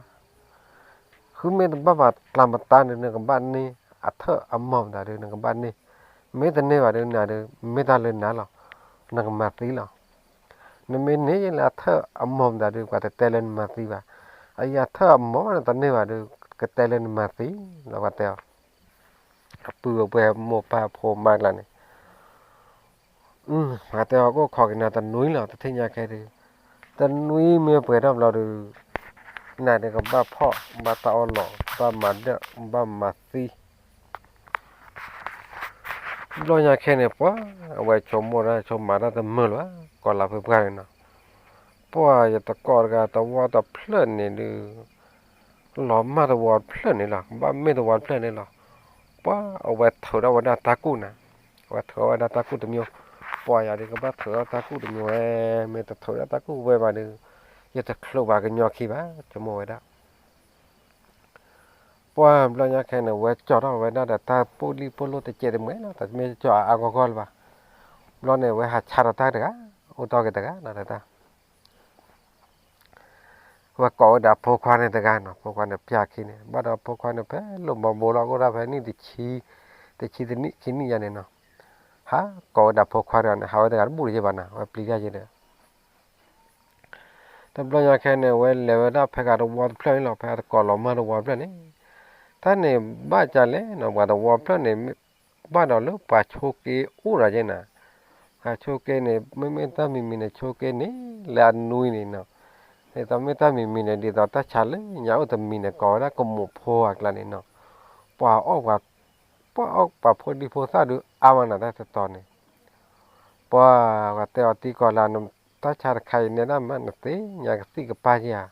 ဃုမ့ၢ်တဘၣ်ဘၣ်ကျါမတၤဒီး နကဘၣ်န့ၢ်, အထၢၣ်အမီၢ်မတၤဒီး နကဘၣ်န့ၢ်, မ့ၢ်တန့ၢ်ဘၣ်ဒီးနၤဒီး မ့ၢ်တၢ်လၢနၤလီၤ, နကမၤသံလီၤ. နမ့ၢ်န့ၢ်လၢအထၢၣ်အမီၢ်မတၤဒီး ပှၤတတဲလၢနမၤသံဘၣ်, အအံၤအထၢၣ်အမီၢ်နတန့ၢ်ဘၣ်ဒီး ကတဲလၢနမၤသံလီၤ ပှၤတဲအီၤ အပုၢ်အဝဲၢ်မိၢ်ပၢ်ဖိမါကျါန့ၣ်, ပှၤတဲအီၤကအိၣ်ခိးက့ၤနၤတနွံလီၤ တထံၣ်ညါခဲဒီး, တနွံမ့ၢ်ပှဲၤထီၣ်ဘျီဒီး နၤဒီးကဘၣ်ဖီၣ် ဘၣ်တၢ်အီၣ်လီး ဘၣ်မၤဒၢၣ် ဘၣ်မၤသံ ဘျီညါခဲန့ၣ် ပှၤအဝဲဆိကမိၣ်တၢ် ဆိကမးတၢ်တမုာ်လၢၤဘၣ် ကီၤလၤဖုပှၢ်န့ၣ်နီၤ, ပှၤယတကိးတဂၤတဝီတဖျၢၣ်န့ၣ်ဒုး လီၤမၢ်တဝီတဖျၢၣ်န့ၣ်လီၤ ကဘၣ်မ့ၢ်တဝီတဖျၢၣ်န့ၣ်လီၤ, ပှၤအဝဲထုးထီၣ်ဝဲဒၣ်တၢ်ကူၣ်နၤ, အဝဲထုးထီၣ်ဝဲဒၣ်တၢ်ကူၣ်တမံၤ, ပှၤယၤဒုးကဘၣ်ထုးထီၣ်တၢ်ကူၣ်တမံၤဝဲ, မ့ၢ်တထုးထီၣ်တၢ်ကူၣ်ဝဲဘၣ်ဒီး ယတချိးဘၣ်ကညီခံဘၣ် ဆိကမိၣ်ဝဲဒၣ် ပှၤဘျီညါခဲန့ၣ် ဝဲကၠီထီၣ်ဝဲဒၣ်ဒီးတၢ်ပိၣ်လံၣ်ပိၣ်လိၣ်တစဲးတမှဲလီၤ တမ့ၢ်ကၠီအါအါဂီၢ်ဂီၢ်လၢၤဘၣ်, ဘျီန့ၣ် ဝဲဟးဆါဒီးတၢ်တဂၤ, အိၣ်တီၢ်က့ၤတဂၤနီၤတၢ် ဝဲကိးဝဲဒၣ်ဖိခွါန့ၣ်တဂၤနီၤ ဖိခွါန့ၣ်ပျၢ်ခံန့ၣ် ဘၣ်ဒီးဖိခွါန့ၣ်ဖဲလိၣ်ဘီဘိလီၤ အိၣ်ဒၣ်ဖဲနံၣ်တဆံ, တဆံတနံၣ်ခံနံၣ်ယါန့ၣ်နီၤ, ဟးကိးဝဲဒၣ်ဖိခွါတဂၤန့ၣ် ဟးဝဲတဂၤတဘူၣ်တယဲၢ်ဘၣ်နီၤ ဝဲပျံၤတၢ်ယဲၢ်ဒီး တဘျီညါခဲန့ၣ် ဝဲလဲၤဝဲဒၣ်ဖဲဂၤတဝီတဖျၢၣ်န့ၣ်လီၤ ဖဲအတကိးလီၤမၢ်တဝီတဖျၢၣ်န့ၣ်, တၢ်န့ၣ်ဘၣ်ကလဲၣ်နီၤ ပှၤတဝီတဖျၢၣ်န့ၣ် ဘၣ်ဒီးလၢပှၤဆိက့အိၣ်ဒီးယဲၢ်နၤ, ပှၤဆိက့န့ၣ် မ့မ့ၢ်တၢ်မံၤမံၤန့ၣ် ဆိက့န့ၣ် လၢအနွံန့ၣ်နီၤ, ဒ်သိးမ့ၢ်တၢ်မံၤမံၤန့ၣ် ဒ်သိးတၢ်ဆါလၢညါအိၣ်တမံၤန့ၣ် ကိးဝဲဒၣ်ကမိးဖိအကျါန့ၣ်နီၤ, ပှၤအီၣ် ပှၤအီၣ်ပှၤဖိဒံဖိသၣ်ဒုးအါမးနၤတၢ်တတီၤန့ၣ်, ပှၤ ပှၤတဲအီၤတံၤကီၤလၤ နတၢ်ဆါတခါအံၤနဲဒၣ်မး နသ့ၣ်ညါကသံၣ်ကပၢ်ဧါ,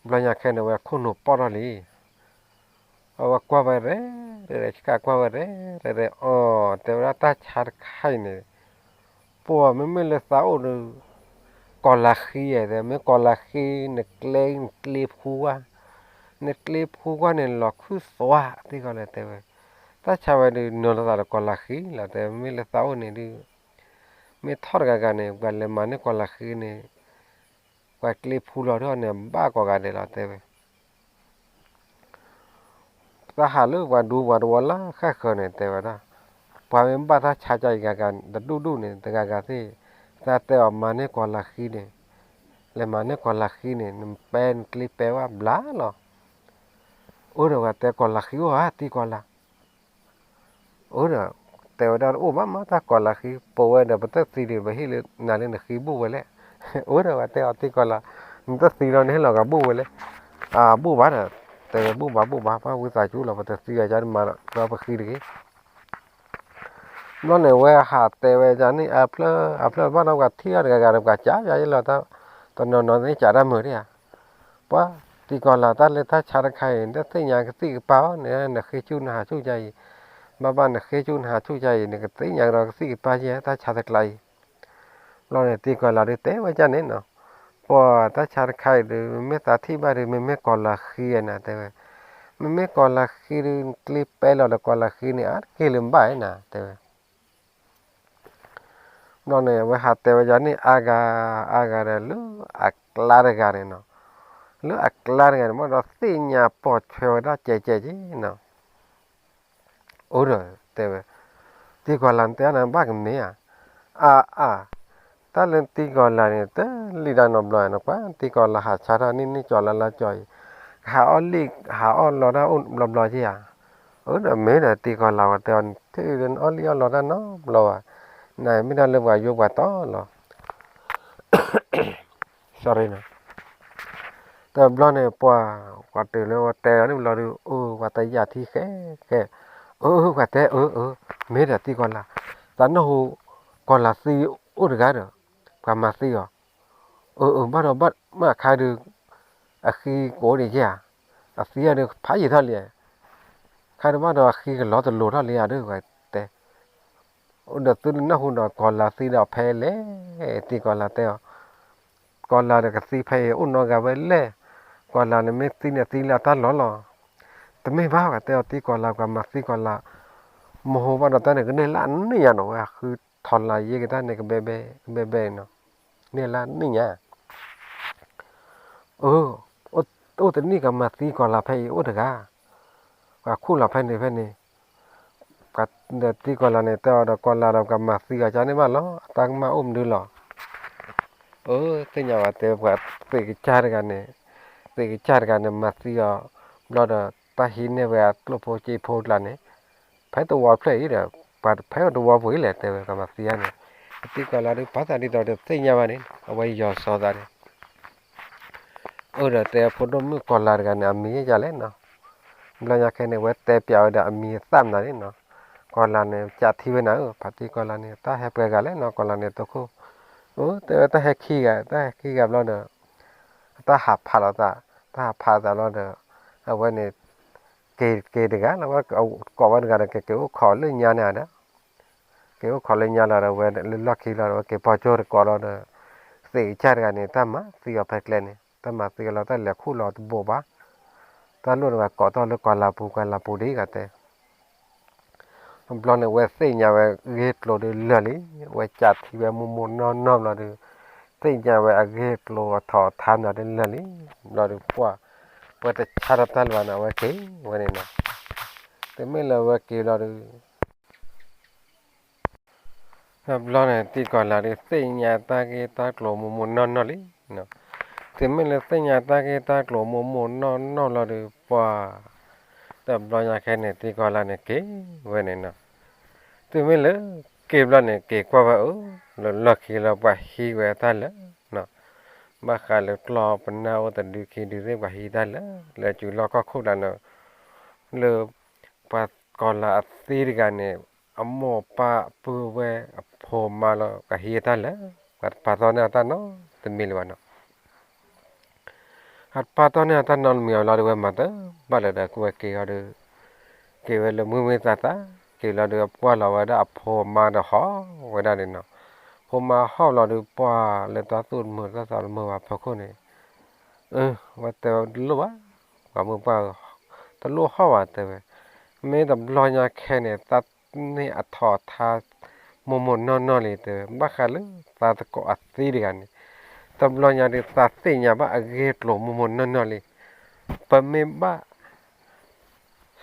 ဘျီညါခဲန့ၣ် ဝဲခိၣ်နူာ်ပီၢ်ထီၣ်လံ, အဝဲကွၢ်ဝဲရဲၣ်ရဲၣ် ဆ့ကၤကွၢ်ဝဲရဲၣ်ရဲၣ် အီၤ တဲဝဲဒၣ်တၢ်ဆါတခါအံၤန့ၣ် ပှၤမ့မ့ၢ်လၢသးအိၣ်ဒီး ကီၤလၤဃံဧါ တဲ မ့ၢ်ကီၤလၤဃံ နကျဲ နကျ့ဖူကွၢ်, နကျ့ဖူကွၢ်န့ၣ် လီၤခုၣ်သွါသ့ၣ်ကီးလဲၣ် တဲဝဲ, တၢ်ဆါဝဲဒုး နုာ်လီၤသးဒီးကီၤလၤဃံလီၤ တဲ မ့မ့ၢ်လၢသးအိၣ်န့ၣ်ဒုး မ့ၢ်ထီၣ်တဂၤဂၤန့ၣ် ပှၤလဲၤမၤန့ၢ်ကီၤလၤဃံန့ၣ် ပှၤကျ့ဖူလီၤဒီးန့ၣ် ဘၣ်ကိးဂၤဒဲးလီၤ တဲဝဲ တၢ်ဟးလၢပှၤဒူပှၤတဝီလၢဃၣ်ဃၢၤန့ၣ် တဲဝဲဒၣ်, ပှၤမ့ၢ်ဘၣ်တၢ်ဆါကအံၤဂၤဂၤတဒူၣ်ဒူၣ်န့ၣ် တဂၤဂၤသ့ၣ်, သးတဲအီၤမၤန့ၢ်ကီၤလၤဃံန့ၣ်, လဲၤမၤန့ၢ်ကီၤလၤဃံန့ၣ် နပဲနကျ့ပဲဝဲဘျါလီၤ. အိၣ်ဒီးပှၤတဲကီၤလၤဃံအိၣ်ဧါ တံၤကီၤလၤ အိၣ်ဒီး တဲဝဲဒၣ်တအိၣ်ဘၣ်မး တၢ်ကီၤလၤဃံ ပိာ်ဝဲဒီးပတၢ်သံဒီး ပဟ့ၣ်လၢနၤလၢနဃ့ဘူၣ်ဝဲလဲၣ်. အိၣ်ဒီးပှၤတဲအီၤတံၤကီၤလၤ, နတၢ်သံလီၤနဟ့ၣ်လီၤကဘူၣ်ဝဲလဲၣ်. အဘူၣ်ဘၣ်ဒီး တဲဝဲဘူၣ်ဘၣ်ဘူၣ်ဘၣ် ပှၤဝံသးစူၤလီၤ ပတသံအီၤ ကမၤဒီးပဃံတဂ့ၤ ဘျီန့ၣ်ဝဲဟးတဲဝဲ ကန့ၣ် အဖျၢၣ် အဖျၢၣ်ဘၣ်ဒီးပှၤထံၣ်အီၤတဂၤဂၤဒီးပှၤကးယၤယလီၤ တနီၤနီၤန့ၣ်ကးတၢ်မုာ်ဒံးဧါ. ပှၤတံၤကီၤလၤ တၢ်လၢတၢ်ဆါတခါအံၤ နတသ့ၣ်ညါကသံၣ်ကပၢ်အီၤန့ၣ် နဃ့ဆူၣ်နဟးဆူၣ်ကါအံၤ, ဘၣ်ဘၣ်နဃ့ဆူၣ်နဟးဆူၣ်ကါအံၤ နကသ့ၣ်ညါကဒီးကသံၣ်ကပၢ်ယဲၢ် တၢ်ဆါတကျါအံၤ. ဘျီန့ၣ်တံၤကီၤလၤဒုးတဲဝဲကန့ၣ်နီၤ, ပှၤတၢ်ဆါတခါအံၤဒုး မ့မ့ၢ်သးထံၣ်ဘၣ်ဒုး မ့မ့ၢ်ကီၤလၤဃံနၤ တဲဝဲ, မ့မ့ၢ်ကီၤလၤဃံဒုး နကျ့ပဲလီၤဒီးကီၤလၤဃံန့ၣ် အါတက့ၢ်လၢဘၣ်နၤ တဲဝဲ. ဘျီန့ၣ် အဝဲဟးတဲဝဲယၤန့ၣ် အါဂၤ အါဂၤဒီး လၢအကျါတဂၤန့ၣ်နီၤ, လၢအကျါတဂၤန့ၣ် ဘၣ်ဒီးသ့ၣ်ညါပိာ်ထွဲဝဲဒၣ်ကဲကဲက့နီၤ. အိၣ်ဒီးတဲဝဲ, တံၤကီၤလၤတဲအီၤန့ၣ် ဘၣ်ကမ့ၢ်ဧါ, အါအါ, တၢ်လၢတံၤကီၤလၤန့ၣ် တလံၣ်တၢ်နီတဘျီနီၤ, ကွၢ်တံၤကီၤလၤဟးဆါထီၣ်န့ၣ် န့ၢ်ကၠီၤလၢလါကၠီၤအံၤ, ကဟးအီၣ်လံၣ် ဟးအီၣ်လီတၢ်အိၣ်ဘျီဘျီက့ဧါ. အိၣ်ဒီးမ့ၢ်ဒီးတံၤကီၤလၤဝဲတဲအီၤန့ၣ် ထဲအံၤလၢနအီၣ်လံၣ်အီၣ်လီတၢ်နီတဘျီဘၣ်, နမ့ၢ်ဒၣ်လၢပှၤယိပှၤတီလီၤ. တဘျီန့ၣ် ပှၤ ပှၤတုၤလၢဝဲတဲအီၤန့ၣ်ဘျီဒီး အၢ ပှၤတယာ်ထံဃဲဃဲ, အၢ ပှၤတဲအၢ အၢ မ့ၢ်ဒီးတံၤကီၤလၤ, သးနၢ်ဟူ ကီၤလၤသံအိၣ်တဂၤဒီး ပှၤမၤသံအီၤ, အၢ အၢ ဘၣ်ဒီးဘၣ်မ့ၢ်အခါဒီး အဃံကအိၣ်ဒံးဧါ, အသံအီၤဒီးဖးယံာ်ထီၣ်လံ, ခါဒီးဘၣ်ဒီးအဃံကလီၤတလိၤထီၣ်လံဧါဒီး ပှၤတဲ အိၣ်ဒီးသုနၢ်ဟူဒီးကီၤလၤသံဒီးဖဲလဲၣ်, တံၤကီၤလၤတဲအီၤ, ကီၤလၤဒီးကသံဖဲအံၤ အိၣ်နီတဂၤဝဲလဲၣ်, ကီၤလၤန့ၣ်မ့ၢ်သံန့ၣ်သံလၢအတၢ်လီၢ်လီၤ. တမ့ၢ်ဘၣ် ပှၤတဲအီၤ တံၤကီၤလၤ ပှၤမၤသံကီၤလၤ, မဟိဘၣ်ဒီးတၢ်န့ၣ် ကန့ၢ်လၢအနံၣ်ညါနီၤ ဝဲဃုထီလါယ့ၢ်က့ၤတၢ်န့ၣ် ကဘဲဘဲ ကဘဲဘဲနီၤ, န့ၢ်လၢအနံၣ်ညါ အိၣ်တနံၣ်ကမၤသံကီၤလၤဖဲအံၤအိၣ်တဂၤ, ပှၤခူၣ်လီၤဖဲန့ၣ်ဖဲန့ၣ်, ဒီးတံၤကီၤလၤန့ၣ် တဲအီၤဒီးကီၤလၤဒီးပှၤမၤသံအီၤကန့ၢ်ဘၣ်လီၤ အတၢ်ကမၣ်အိၣ်မနုၤလီၤ. အၢ သ့ၣ်ညါဝဲတဲ ပှၤသ့ၣ်ကစၢ်တဂၤန့ၣ်, သ့ၣ်ကစၢ်တဂၤန့ၣ် မၤသံအီၤ, ဘျီဒီး တၢ်ဟံးန့ၢ်ဝဲအကျိၣ်ဖိစ့ဖိကျါန့ၣ်, ဖဲတဝီဖျၢၣ်အံၤဒီး, ပှၤဖဲတဝီပူၤအံၤလဲၣ် တဲဝဲ ပှၤမၤသံအီၤန့ၣ်, တံၤကီၤလၤဒီး ပာ်သးဒ်သိးတသ့ၣ်ညါဘၣ်န့ၣ် အဝဲယီၤစီၤသးန့ၣ် အၢ ဒီးတဲဖိဒိၣ်မုၣ်ကီၤလၤတဂၤန့ၣ် အမံၤယဲၢ်ယၤလဲၣ်နီၤ, ဘျီညါခဲန့ၣ် ဝဲတဲပျးဝဲဒီးအမံၤအသၣ်မနုၤန့ၣ်နီၤ, ကီၤလၤန့ၣ် ကးထံဝဲနၤဧၢ, ဖါတံၢ်ကီၤလၤန့ၣ် တၢ်ဟဲပှဲၤဂၤလဲၣ်နီၤ ကီၤလၤန့ၣ် တိခိၣ်, အၢ တဲဝဲတၢ်ဟဲခံဂၤ, တၢ်ဟဲခံဂၤဘျီဒီး တၢ်ဟးဖးလီၤသး, တၢ်ဟးဖးသးဘျီဒီး အဝဲန့ၣ် က့ၤက့ၤတဂၤလီၤ ဝဲကိးဝဲတဂၤဒီး က့ၤက့ၤအိၣ်ခိးလၢညါန့ၣ်ဒီး က့ၤအိၣ်ခိးလၢညါလီၤဒီး ဝဲလၢလီၢ်ခံလီၤဒီး ဝဲက့ၤပိာ်ကၠိတကိးလီၤဒီး သ့ၣ်ကစၢ်တဂၤန့ၣ် တၢ်မၤသံအီၤဖဲကျဲန့ၣ် တၢ်မၤသံအီၤလီၤ တၢ်လဲၤခူၣ်လီၤတဘိးဘၣ်, တၢ်လိၣ်တဂၤကိးထီၣ်လၢကီၤလၤပူၤ ကီၤလၤပူၤဒ်ဂၤတဲ ဘျီန့ၣ် ဝဲသ့ၣ်ညါဝဲဂ့ၢ်ကျိၤဒီးလၢာ်လံ, ဝဲကးထံဝဲမိၢ်မိၢ်နီၢ်နီၢ်ဘျီဒီး သ့ၣ်ညါဝဲအဂ့ၢ်ကျိၤအထီၣ်အထါမနုၤဒ်လၢာ်လံ, ဘျီဒီးပှၢ် ဝဲတဆါထီၣ်တၢ်လၢၤဘၣ်န့ၣ် အဝဲက့ၤဝဲန့ၣ်နီၤ, တုၤမ့ၢ်လၢဝဲက့ၤဘျီဒီး တဘျီန့ၣ် တံၤကီၤလၤဒီး သ့ၣ်ညါတၢ်ဂ့ၢ်တၢ်ကျိၤမိၢ်မိၢ်နီၢ်နီၢ်လံ, တုၤမ့ၢ်လၢသ့ၣ်ညါတၢ်ဂ့ၢ်တၢ်ကျိၤမိၢ်မိၢ်နီၢ်နီၢ်လီၤဒီး ပှၢ် တဘျီညါခဲန့ၣ် တံၤကီၤလၤန့ၣ်က့ၤဝဲန့ၣ်နီၤ, တုၤမ့ၢ်လၢက့ၤဘျီန့ၣ် က့ၤကွၢ်ဝဲအၢ လၢလီၢ်ခံလၢပှၤဟံးဝဲတၢ်လၢာ်နီၤ, ဘၣ်ဃးလၢကျီၢ်ပနၢ်အိၣ်တဒုခံဒုသ့ၣ် ပှၤဟံးတၢ်လၢာ် လၢစုလီၢ်ခီၣ်ခိၣ်တဂၤန့ၣ် လၢ ပှၤကီၤလၤအသံတဂၤန့ၣ် အမိၢ်ပၢ်ပုၢ်ဝဲၢ်အဖိမါလီၤ ပှၤဟံးတၢ်လၢာ် ပှၤတပာ်တီၢ်န့ၢ်အတၢ်နီတမံၤလၢၤဘၣ်နီၤ, ပှၤတပာ်တီၢ်န့ၢ်အတၢ်နီတမံၤအလီၤဒီး ဝဲမၤတဘၣ်လၢၤဒီး ကဝဲက့ၤအီၤဒီး က့ၤဝဲလၢမုၢ်မ့ၢ်သးသး က့ၤလီၤဒီး ပှၢ်လီၤဝဲဒၣ်အဖိအမါဒီးဟီၣ်ဝဲဒၣ်န့ၣ်နီၤ, ဖိမါဟီၣ်လီၤဒီး ပှၢ်လၢတၢ်သူၣ်တမုာ်တၢ်သးတမုာ်ဘၣ်ဖီခိၣ်န့ၣ် အၢ ဝဲတဲဝဲတလိၣ်ဘၣ်, ပှၤမုၢ်ပှၢ်ဧၢ, တလိၣ်ဟီၣ်ဘၣ်တဲဝဲ, မ့ၢ်တဘျီညါခဲန့ၣ် သးန့ၢ်အထီၣ်အထါ မိၢ်မိၢ်နီၢ်နီၢ်လံတဲဝဲ, ဘၣ်ဃးလၢသးသကိးအသံတဂၤန့ၣ်, တဘျီညါဒီး သးသ့ၣ်ညါဘၣ်အဂ့ၢ်ကျိၤမိၢ်မိၢ်နီၢ်နီၢ်လံ, ပမ့ၢ်ဘၣ်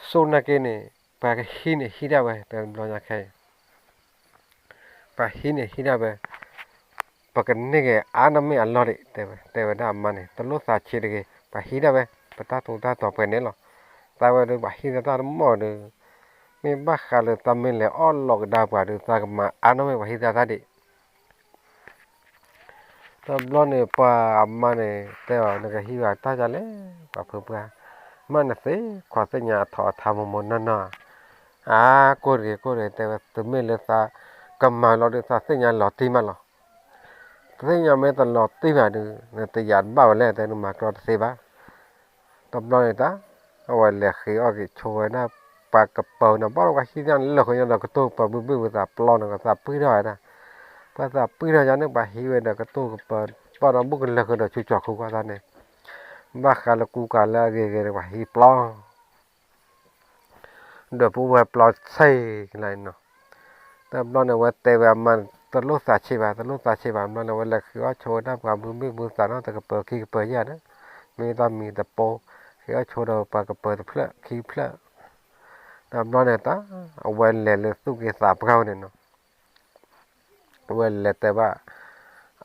စိနာ်က့န့ၣ် ပှၤကဟံးန့ၣ်ဟံးဒၣ်ဝဲ တဘျီညါခဲအံၤ ပှၤဟံးန့ၣ်ဟံးဒၣ်ဝဲ, ပကန့ၢ်က့ၤအါနီၢ်မ့ၢ်အလီၢ်ဒံး တဲဝဲ တဲဝဲဒၣ်အမါန့ၣ် တလိၣ်သးဆံးတဂ့ၤ ပှၤဟံးဒၣ်ဝဲ ပတၢ်ထူးတၢ်တီၤပှဲၤန့ၣ်လီၤ. သးဝဲဒီးပှၤဟံးသးတၢ်တမီၢ်ဒီး မ့ၢ်ဘၣ်ဃးလၢသးမ့ၢ်လဲၤအီၣ်လီၤကဒါပှၤဒီး သးကမၤအါနီၢ်မ့ၢ်ပှၤဟံးသးတၢ်ဒံး တဘျီန့ၣ် ပှၤအမါန့ၣ် တဲအီၤ နကဟံးဘၣ်တၢ်ဒ်လဲၣ် ပှၤဖုပှၢ်, မ့ၢ်နသ့ခွါသ့ၣ်ညါအထီၣ်အထါမိၢ်မိၢ်နီၢ်နီၢ်, အါ ကိၢ်တဂ့ၤ ကိၢ်တဂ့ၤ တဲဝဲ တမ့ၢ်လၢသးကမၤလီၤဒီး သးသ့ၣ်ညါလီၤတံၢ်မးလီၤ. သ့ၣ်ညါမ့ၢ်တလီၤတံၢ်ဘၣ်ဒီး နတယာ်တဘၣ်ဝဲလဲၣ် တဲနမၤကျီတသ့ဘၣ် တဘျီန့ၣ်တၢ် အဝဲလဲၤဃ့အီၣ်က့ၤဆိဝဲဒၣ် ပှၤကပၤန့ၣ် ဘၣ်ဒီးပှၤဟံးတၢ်လၢာ်ဃုာ်ညါဒီးကတိၢ်ကပၤဘုဘုဝဲသးပျီန့ၣ် ကသးပှံၢ်ထီၣ်ဝဲဒၣ်, ပှၤသးပှံၢ်ထီၣ်ညါန့ၣ် ပှၤဟံးဝဲဒီးကတိၢ်ကပၤ ဘၣ်ဒီးဘူၣ်ကလၢာ်ဃုာ်ဒီးဆူကၠီၤခူကွၢ်သးန့ၣ်, ဘၣ်ဃးလၢကူကၤလၢအဂ့ၤဂ့ၤဒီးပှၤဟံးပျီ ဒီးပူၤဝဲပျီဆဲးကလါနီၤ, တဘျီန့ၣ် ဝဲတဲဝဲအမါ တလိၣ်သးဆံးဘၣ်, တလိၣ်သးဆံးဘၣ်. ဘျီန့ၣ် အဝဲလဲၤဃ့အီၣ်ဆိဝဲဒၣ်ပှၤဘုဘ့ၣ်ဘုသးနီၣ်တကပၤခံကပၤယဲၢ်ဒီး, မ့ၢ်တၢ်မံၤတပိ, ဃ့အီၣ်ဆိဒီးပှၤကပၤတဖျၢၣ်ခံဖျၢၣ်. ဒီးဘျီန့ၣ်တၢ်, အဝဲလဲၤလၢသူၣ်က့သးပှၢ်ဝဲန့ၣ်နီၤ. အဝဲလဲၤတဲဘၣ်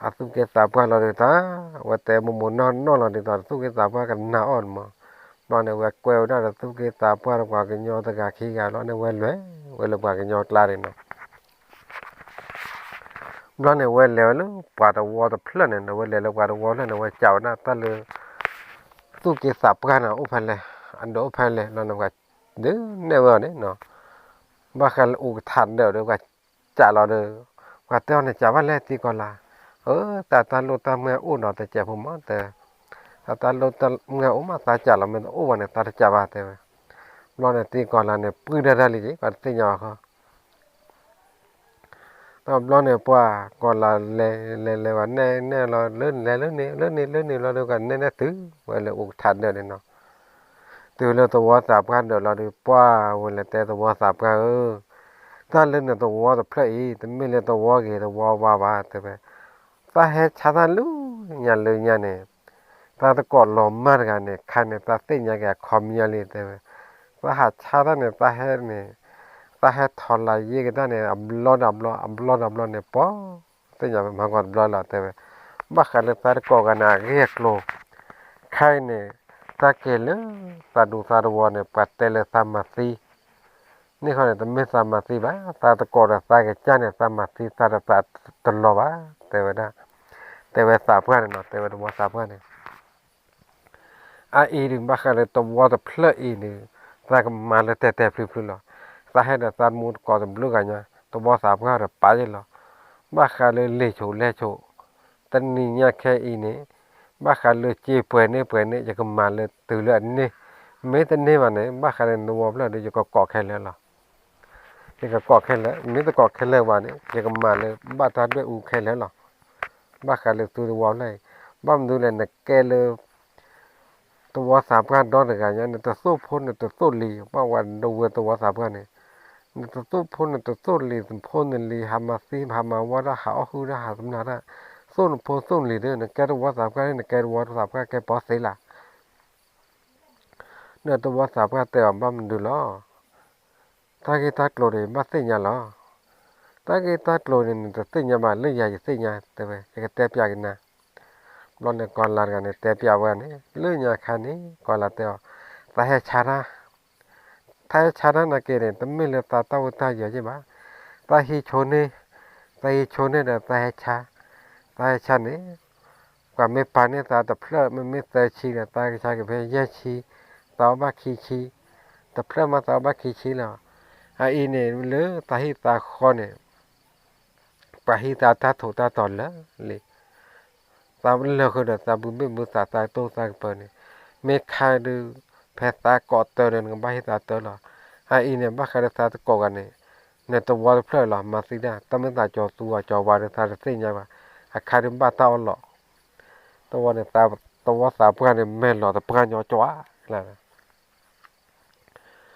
အသူၣ်က့သးပှၢ်လီၤဒီးတၢ်, အဝဲတဲမိၢ်မိၢ်နီၢ်နီၢ်လီၤဒ်သိး သူၣ်က့သးပှၢ်ကနၣ်အီၤန့ၣ်မး. ဘျီန့ၣ် အဝဲကွဲဝဲဒၣ်ဒီးသူၣ်က့သးပှၢ်ဒီးပှၤကညီတဂၤခံဂၤလီၤန့ၣ် အဝဲလဲၤဝဲလၢပှၤကညီကျါန့ၣ်နီၤ. ဘျီန့ၣ် အဝဲလဲၤဝဲလၢပှၤတဝီတဖျၢၣ်န့ၣ်, အဝဲလဲၤလၢပှၤတဝီဖျၢၣ်န့ၣ် အဝဲကးဝဲဒၣ်တၢ်လၢ သူၣ်က့သးပှၢ်န့ၣ် အိၣ်ဖဲလဲၣ်, အဒၢးအိၣ်ဖဲလဲၣ်လီၤန့ၣ် ပှၤဒုးနဲၣ်ဝဲအီၤန့ၣ်နီၤ. ဘၣ်ဃးလၢအိၣ်ကထးဒၢးဒီး ပှၤကးလီၤဒီး ပှၤတဲအီၤန့ၣ် ကးဘၣ်လဲၣ်သံကွၢ်လၢ်, အၢ တၢ်တၢ်လိၣ်တၢ်မၢအိၣ်ဒီးတစဲးဖိမး တဲ, တၢ်တၢ်လိၣ်တၢ်မၢအိၣ်မး သးကးလီၤ မ့ၢ်တအိၣ်ဘၣ်န့ၣ် သးတကးဘၣ် တဲဝဲ. ဘျီန့ၣ် သံကွၢ်လၢ်န့ၣ် ပှံၢ်ဒၣ်တၢ်လံက့ၤ ပှၤတသ့ၣ်ညါဘၣ်ဃီ ဒီးဘျီန့ၣ် ပှၤကွၢ်လၢ်လဲၤလဲၤလဲၤ ပှၤနဲၣ်နဲၣ်လီၤ လၢလဲၤလၢန့ၣ်လၢန့ၣ်လၢန့ၣ်လီၤဒီး ပှၤနဲၣ်နဲၣ်တုၤဝဲလၢအိၣ်ကထးဒၢးန့ၣ်နီၤ. တုၤလၢသဝီသးပှၢ်ဒၢးလီၤဒီး ပှၤဝဲလဲၤတဲသဝီသးပှၢ်ဧၢ, တၢ်လၢနသဝီတဖျၢၣ်အံၤ တမ့ၢ်လၢသဝီဂ့ၤသဝီဝါဘၣ် တဲဝဲ. သးဟဲဆါတၢ်လၢညါလၢညါန့ၣ် သးတကိးလီၤမၢ်တဂၤန့ၣ် ခါန့ၣ် သးသ့ၣ်ညါက့ၤအခီပညီလံ တဲဝဲ. သးဟးဆါတၢ်န့ၣ် သးဟဲန့ၣ် သးဟဲထီၣ်လၢယ့ၢ်ကတၢၢ်န့ၣ် အဘျီဒီးဘျီ အဘျီဒီးဘျီန့ၣ် ပှၤသ့ၣ်ညါမၤကီးတဘျီလီၤ တဲဝဲ. ဘၣ်ဃးလၢသးတကိးဂၤန့ၣ် အဂ့ၢ်အကျိၤ ခဲအံၤန့ၣ် တၢ်က့ၤလၢသးဒူသးတဝီန့ၣ် ပှၤတဲလၢသးမၤသံ န့ၣ်ဃီန့ၣ် တမ့ၢ်သးမၤသံဘၣ်, သးတကိးဒီးသးကစၢ်န့ၣ် သးမၤသံသးဒီးသးတလီၤဘၣ် တဲဝဲဒၣ်, တဲဝဲသးပှၢ်န့ၣ်နီၤ, တဲဝဲသဝီသးပှၢ်န့ၣ်. အအံၤဒုး ဘၣ်ဃးလၢသဝီတဖျၢၣ်အံၤန့ၣ် သးကမၤလၢတဲာ်တဲာ်ဖျုးဖျုးလီၤ. သးဟဲဒီးသးမူတကိးတဘျုးဂၤညါ သဝီသးပှၢ်ဒီးပာ်ယ့ၢ်လီၤ. ဘၣ်ဃးလၢလံာ်ဆိးလဲၢ်ဆိး တနံၤညါခဲအံၤန့ၣ် ဘၣ်ဃးလၢစ့ပှဲၤန့ၢ်ပှဲၤန့ၢ် ယကမၤလၢတုၤလၢအန့ၢ်, မ့ၢ်တန့ၢ်ဘၣ်န့ၣ် ဘၣ်ဃးလၢနသဝီဖျၢၣ်ဒီး ယကကိးခဲလၢာ်လီၤ. ယကကိးခဲလၢာ်, မ့ၢ်တကိးခဲလၢာ်ဘၣ်န့ၣ် ယကမၤလၢဘၣ်တၢ်ဒွဲၣ်အူခဲလၢာ်လီၤ. ဘၣ်ဃးလၢသုသဝီဖျၢၣ်အံၤ, ဘၣ်မနုၤလဲၣ် နကဲလၢ သဝီသးပှၢ်ဒီတဂၤညါ နတသိၣ်ဖိနတသိၣ်လံၤ ဘၣ်ဝဲဒိဝဲသဝီသးပှၢ်န့ၣ်, နတသိၣ်ဖိနတသိၣ်လံၤ နဖိနလံၤ ဟးမၤသံ ဟးမၤဝီတၢ် ဟးအီၣ်ဟုၣ်တၢ် ဟးသမျၢ်တၢ်, သိၣ်နဖိသိၣ်နလံၤဒီး နကဲသဝီသးပှၢ်န့ၣ် နကဲသဝီသးပှၢ်ကဲပီသ့လၢ် ဒီးသဝီသးပှၢ်တဲအီၤဘၣ်မနုၤလီၤ. တၢ်ဂ့ၢ်တၢ်ကျိၤန့ၣ် ဘၣ်သ့ၣ်ညါလီၤ. တၢ်ဂ့ၢ်တၢ်ကျိၤန့ၣ် နတသ့ၣ်ညါဘၣ် လၢယၤယသ့ၣ်ညါ တဲဝဲ ယကတဲပျးက့ၤနၤ. ဘျီန့ၣ်ကီၤလၤတဂၤန့ၣ် တဲပျးဝဲန့ၣ် လၢညါခါန့ၣ် ကီၤလၤတဲအီၤ, သးဟဲဆါတၢ် သးဟဲဆါတၢ်နာ်က့န့ၣ် တမ့ၢ်လၢသးတၢ်အိၣ်တၢ်ယၢၤယ့ၢ်ဘၣ်. သးဟံးဆိန့ၢ်, သးဟံးဆိန့ၢ်ဒီးသးဟဲဆါ, သးဟဲဆါန့ၣ် ပှၤမ့ၢ်ပာ်န့ၢ်သးတဖျၢၣ် မ့မ့ၢ်သၢဆံဒီး သးကဆါက့ၤဖဲယဲၢ်ဆံ, သးအီၣ်ဘၣ်ခံဆံ, တဖျၢၣ်မးသးအီၣ်ဘၣ်ခံဆံလီၤ. အအံၤန့ၣ် လၢသးဟံၣ်သးဃီန့ၣ် ပှၤဟံးသးတၢ်ထူးတၢ်တီၤလၢာ်လံ. သးလၢာ်ဃုာ်ဒီးသးဘုဘ့ၣ်ဘုသးသးတိၢ်သးကပၤန့ၣ်, မ့ၢ်ခါဒုး ဖဲသးကိးတၢ်ဒီး နကဘၣ်ဟ့ၣ်သးတၢ်လီၤ. အအံၤန့ၣ် ဘၣ်ဃးဒီးသးတကိးဂၤန့ၣ်, နတဝီတဖျၢၣ်လီၤ မၤသံတၢ်, တၢ်မ့ၢ်သးကၠီၤသူအကၠီၤဝါဒီး သးတသ့ၣ်ညါဘၣ်. အခါဒုးဘၣ်တၢ်အီၣ်လီး, တဝီန့ၣ် သဝီသးပှၢ်န့ၣ် မဲာ်လီၤတပှၢ်ညီကၠီၤ ဘျီဒီးဘၣ်တၢ်အီၣ်လီး,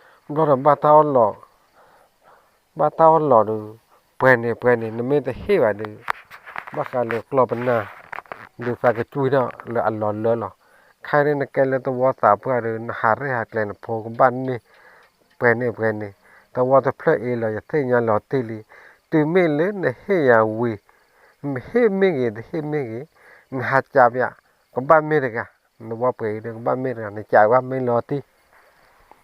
ဘၣ်တၢ်အီၣ်လီးဒီး ပှဲၤန့ၣ်ပှဲၤန့ၣ် နမ့ၢ်တဟ့ၣ်ဘၣ်ဒီး ဘၣ်ဃးလၢကျီၢ်ပနၢ် ဒုးသးကကွံထီၣ်လၢအလီၢ်လၢလီၤ. ခဲအံၤန့ၣ် နကဲလၢသဝီသးပှၢ်ဒီး နဟးရဲၣ်ဟးကျဲၤနဖိကဘၣ်န့ၢ် ပှဲၤန့ၣ်ပှဲၤန့ၣ်, သဝီတဖျၢၣ်အံၤလီၤ ယသ့ၣ်ညါလီၤတံၢ်လံ. တုၤမ့ၢ်လၢနဟ့ၣ်ယၤဝံၤ နဟ့ၣ်မ့ၢ်ဂ့ၤ တဟ့ၣ်မ့ၢ်ဂ့ၤ, နဟးကးပၠး ကဘၣ်မ့ၢ်တဂၤ, နဝီပှဲၤအံၤဒီး ကဘၣ်မ့ၢ်တဂၤ, နကးဝဲမ့ၢ်လီၤတံၢ် မ့ၢ်ဂ့ၤတမ့ၢ်ဂ့ၤ နဟးကးပၠးမ့ၢ်လီၤတံၢ် ကဘၣ်မ့ၢ်တဂ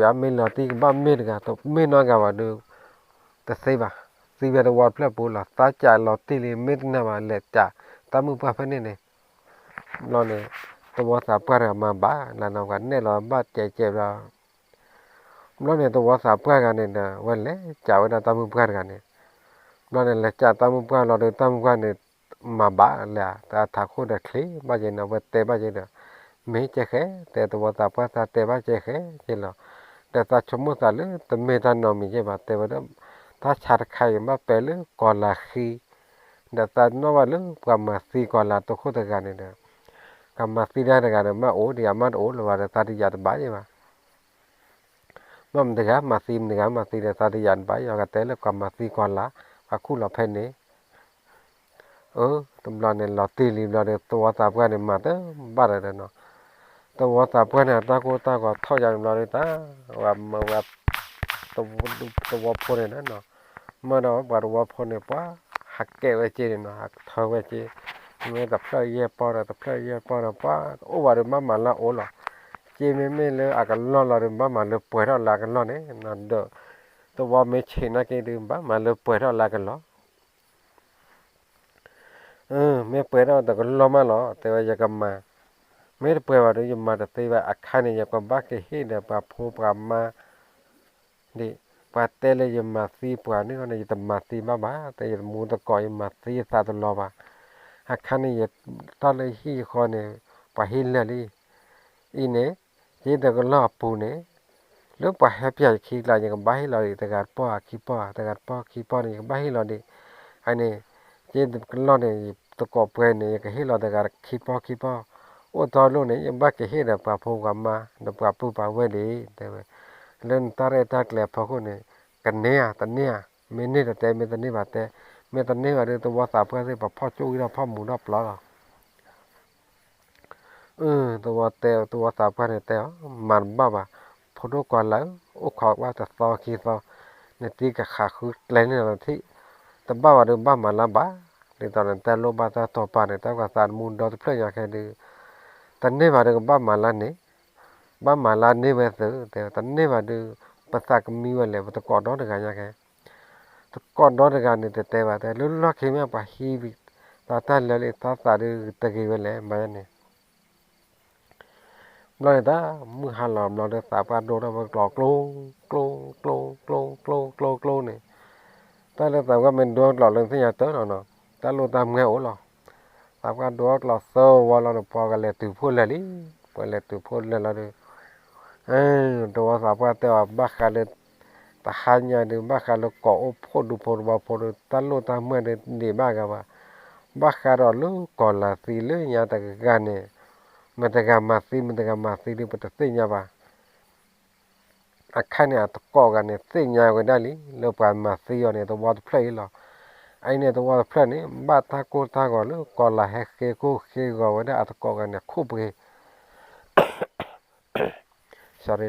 ၤ, တမ့ၢ်နီတဂၤဘၣ်ဒီး တသ့ဘၣ်, သံဝဲသဝီတဖျၢၣ်ပူၤလီၤ. သးကးလီၤတံၢ်လံ မ့ၢ်တနာ်ဘၣ် လဲၤကးတၢ်မုၢ်ပှၢ်ဖဲန့ၣ်န့ၣ်. ဘျီန့ၣ် သဝီသးပှၢ်တဂၤမၤဘၣ် လၢနဂၤနဲၣ်လီၤဘၣ်ကဲးကဲးဘျီ ဘျီန့ၣ် သဝီသးပှၢ်တဂၤန့ၣ်ဒီး ဝဲလဲၤကးဝဲဒၣ်တၢ်မုၢ်ပှၢ်တဂၤန့ၣ်. ဘျီန့ၣ် လဲၤကးတၢ်မုၢ်ပှၢ်လီၤဒီး တၢ်မုၢ်ပှၢ်န့ၣ် မၤဘၣ်လဲၣ်, တၢ်ထးခိၣ်ဒီးချ့ဘၣ်က့ၤန့ၣ် အဝဲတဲဘၣ်က့ၤဒီး မ့ၢ်ကဲဃဲ, တဲသဝီသးပှၢ် သးတဲဘၣ်ကဲဃဲက့ၤလီၤ. ဒီးသးဆိကမိၣ်သးလၢတမ့ၢ်တၢ်နီတမံၤက့ၤဘၣ်, တဲဝဲဒၣ် တၢ်ဆါတခါအံၤ ဘၣ်ပဲာ်လၢကီၤလၤဃံ, ဒီးသးနီၣ်ဘၣ်လၢပှၤမၤသံကီၤလၤတိခိၣ်တဂၤန့ၣ်ဒီး ကမၤသံဒၣ်တဂၤဒီး မ့ၢ်အိၣ်ဒီးယၤမ့ၢ်တအိၣ်လၢၤဘၣ်ဒီး သးတယၤတဘၣ်ယဲဘၣ်. မ့ၢ်မတဂၤမၤသံ မတဂၤမၤသံဒီး သးတယာ်န့ၣ်ဘၣ် ယီၤကတဲလၢပှၤမၤသံကွၢ်လၢ် ပှၤခူၣ်လီၤဖဲန့ၣ် အၢ တဘျီန့ၣ် လီၤတံၢ်လံဘျီဒီး သဝီသးပှၢ်န့ၣ် မၤတဘၣ်ဒီးနီၤ, သဝီသးပှၢ်န့ၣ် အတၢ်ကိၢ်တၢ်ဂီၤထီၣ်ယါန့ၣ်ဘျီဒီး တၢ်ဝဲမၢဝဲ သဝီဖိန့ၣ်နီၤ, မၢဒီးပှၤသဝီဖိန့ၣ် ပှၤဟးကဲဝဲက့န့ၣ်နီၤ, ဟးထၢဝဲက့, မ့ၢ်တဖျၢၣ်ယဲၢ်ပီၢ်ဒီး တဖျၢၣ်ယဲၢ်ပီၢ်ဒီး ပှၤအိၣ်ဘၣ်ဒီး ဘၣ်မၤလၢအအိၣ်လီၤ, က့မ့မ့ၢ်လၢအကလီၢ်လီၤဒီး ဘၣ်မၤလၢပှဲၤထီၣ်လၢအကလီၢ်န့ၣ်, ဒီးသဝီမ့ၢ်ဆံးနာ်က့ဒီး ဘၣ်မၤလၢပှဲၤထီၣ်လၢအကလီၢ် မ့ၢ်ပှဲၤထီၣ်တကလီၢ်မးလီၤ တဲဝဲယကမၤ, မ့ၢ်တပှဲၤဘၣ်ဒီး ယမၤတသ့ဘၣ် အခါန့ၣ် ယကဘၣ်ကဟ့ၣ်ဒီးပှၤဖိပှၤမါ ဒ်ပှၤတဲလၢယမၤသံပှၤန့ၣ်ဃီန့ၣ် ယတမၤသံဘၣ်ဘၣ် တဲယတမူသကိး ယမၤသံယသးတလီၤဘၣ်, အခါန့ၣ် ယတၢ်လၢဟံၣ်ဃီန့ၣ် ပှၤဟ့ၣ်လၢာ်လံ, အံၤန့ၣ် ယတကလီၢ်အပူၤန့ၣ် လၢပှၤဟဲပၠးယခံကျါ ယကဘၣ်ဟ့ၣ်လီၤဒံး တဂၤတပီၢ်ခံပီၢ် တဂၤတပီၢ်ခံပီၢ်န့ၣ် ယကဘၣ်ဟ့ၣ်လီၤဒံး, အန့ၣ် ယတကလီၢ်န့ၣ် သကိးပှဲၤန့ၣ် ယကဟ့ၣ်လီၤတဂၤခံပီၢ်ခံပီၢ်, အိၣ်တီလိၣ်န့ၣ် ယဘၣ်ကဟ့ၣ်ဒီးပှၤဖိပှၤမါ ဒီးပှၤပုၢ်ပှၤဝဲၢ်ဒံး တဲဝဲ, လၢနတၢ်ရဲၣ်တၢ်ကျဲၤအဖီခိၣ်န့ၣ် ကန့ၢ်ဧါ တန့ၢ်ဧါ, မ့ၢ်န့ၢ်တတဲ မ့ၢ်တန့ၢ်ဘၣ်တဲ, မ့ၢ်တန့ၢ်ဘၣ်ဒီး သဝီသးပှၢ်သ့ၣ် ပဖီၣ်ကၠိဝံထီၣ်ဖီၣ်မူထီၣ်ပျီလီၤ သဝီတဲ သဝီသးပှၢ်န့ၣ်တဲအီၤ, မၤတဘၣ်ဘၣ်, ဖိဒိၣ်ကွၢ်လၢ်ဧၢ, အိၣ်ခိးဘၣ်တသီခံသီ, နတံၤကဃးဃုကျဲန့ၣ်လီၤထံၣ်, တဘၣ်ဘၣ်ဒီးဘၣ်မၤလၢဘၣ်, ဒ်သိးနတဲလိၣ်ဘၣ်တၢ်တိာ်ပာ်န့ၣ် တၢ်ကွၢ်သးတမူဒီတဖျၢၣ်ညါခဲဒုး, တန့ၢ်ဘၣ်ဒီးကဘၣ်မၤလၢန့ၣ်, ဘၣ်မၤလၢန့ၢ်ဝဲသု, တဲတန့ၢ်ဘၣ်ဒီး ပသးကမံဝဲလဲၣ် ပသကိးဒီတဂၤညါခဲ သကိးဒီတဂၤန့ၣ်တဲတဲဘၣ် တဲလၢလီၢ်ခံမ့ၢ်ပှၤဟံး သးတၢ်လၢာ်လံ သးသးဒုးတဂ့ၤဝဲလဲၣ် မၤန့ၣ်, ဘျီန့ၣ်တၢ် မုၢ်ဟါလီၤဘျီဒီး သးပှၢ်ဒိထီၣ်ဝဲကျိးကျိ ကျိ ကျိ ကျိ ကျိ ကျိ ကျိန့ၣ်, တၢ်လၢသးပှၢ်မ့ၢ်ဒိထီၣ်ကျိးလၢနသ့ၣ်ညါတၢ်နီၤနီၤ, တၢ်လိၣ်တၢ်မွဲအိၣ်လီၤ, သးပှၢ်ဒိထီၣ်ကျိးသၢဝီလီၤန့ၣ် ပှၤကလဲၤတုၤဖှိၣ်လၢာ်လံ, ပှၤလဲၤတုၤဖှိၣ်လၢာ်လီၤဒီး သဝီသးပှၢ်တဲအီၤ ဘၣ်ဃးလၢ တဟါညါဒုး ဘၣ်ဃးလၢကိးအိၣ်ဖှိၣ်ဒူဖိသဝီဖိဒီး တၢ်လိၣ်တၢ်မွဲဒီးန့ၢ်ဘၣ်ဂၤဘၣ်, ဘၣ်ဃးဒီးလၢကီၤလၤသံလၢညါတဂၤန့ၣ်, မတဂၤမၤသံ မတဂၤမၤသံဒီး ပတသ့ၣ်ညါဘၣ် အခါန့ၣ် အသကိးဂၤန့ၣ် သ့ၣ်ညါဝဲဒၣ်လံ လၢပှၤမၤသံအီၤန့ၣ် သဝီတဖျၢၣ်အံၤလီၤ. အအံၤန့ၣ် သဝီတဖျၢၣ်န့ၣ် ဘၣ်တၢ်ကိၢ်တၢ်ဂီၤလၢ ကီၤလၤဟဲဃ့ကိၢ်ဃ့ဂီၤဝဲဒၣ်အသကိးဂၤန့ၣ် ခိၣ်ပှ့ၤ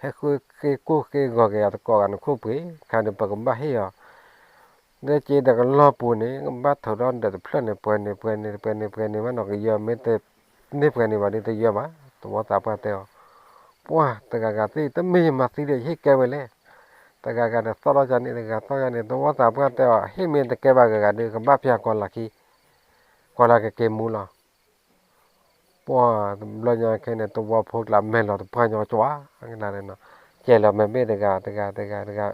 ဟဲဃ့ကိၢ်ဃ့ဂီၤက့ၤအသကိးဂၤန့ၣ် ခိၣ်ပှ့ၤ ခါန့ၣ် ပကဘၣ်ဟ့ၣ်အီၤ လၢက့တကလီၢ်ပူၤန့ၣ် ကဘၣ်ထုးထီၣ်ဒီးတဖျၢၣ်န့ၣ် ပှဲၤန့ၣ် ပှဲၤန့ၣ် ပှဲၤန့ၣ် ပှဲၤန့ၣ်မးနီၤ ကယၢၤ မ့ၢ်တန့ၢ်ပှဲၤန့ၣ်ဘၣ်ဒီး တယၢၤဘၣ် သဝီသးပှၢ်တဲအီၤ, ပှၤတဂၤဂၤသ့ၣ် တမ့ၢ်ယမၤသံဒီး ယဟ့ၣ်ကဲဝဲလဲၣ်, တဂၤဂၤန့ၣ် သီၣ်ထီၣ်ကန့ၣ် တဂၤသီၣ်ကန့ၣ် သဝီသးပှၢ်တဲအီၤ ဟ့ၣ်မ့ၢ်တကဲဘၣ်ဂၤဂၤဒီး ကဘၣ်ပျၢ်ကီၤလၤခံ ကီၤလၤကက့ၤမူလီၤ. ပှၤတဘျီညါခဲန့ၣ် သဝီဖိကျါမဲာ်လီၤတပှၢ်ညီကၠွါ, ကဲလီၤမဲာ်ဘ့ၣ်တဂၤ တဂၤ တဂၤ တဂၤ,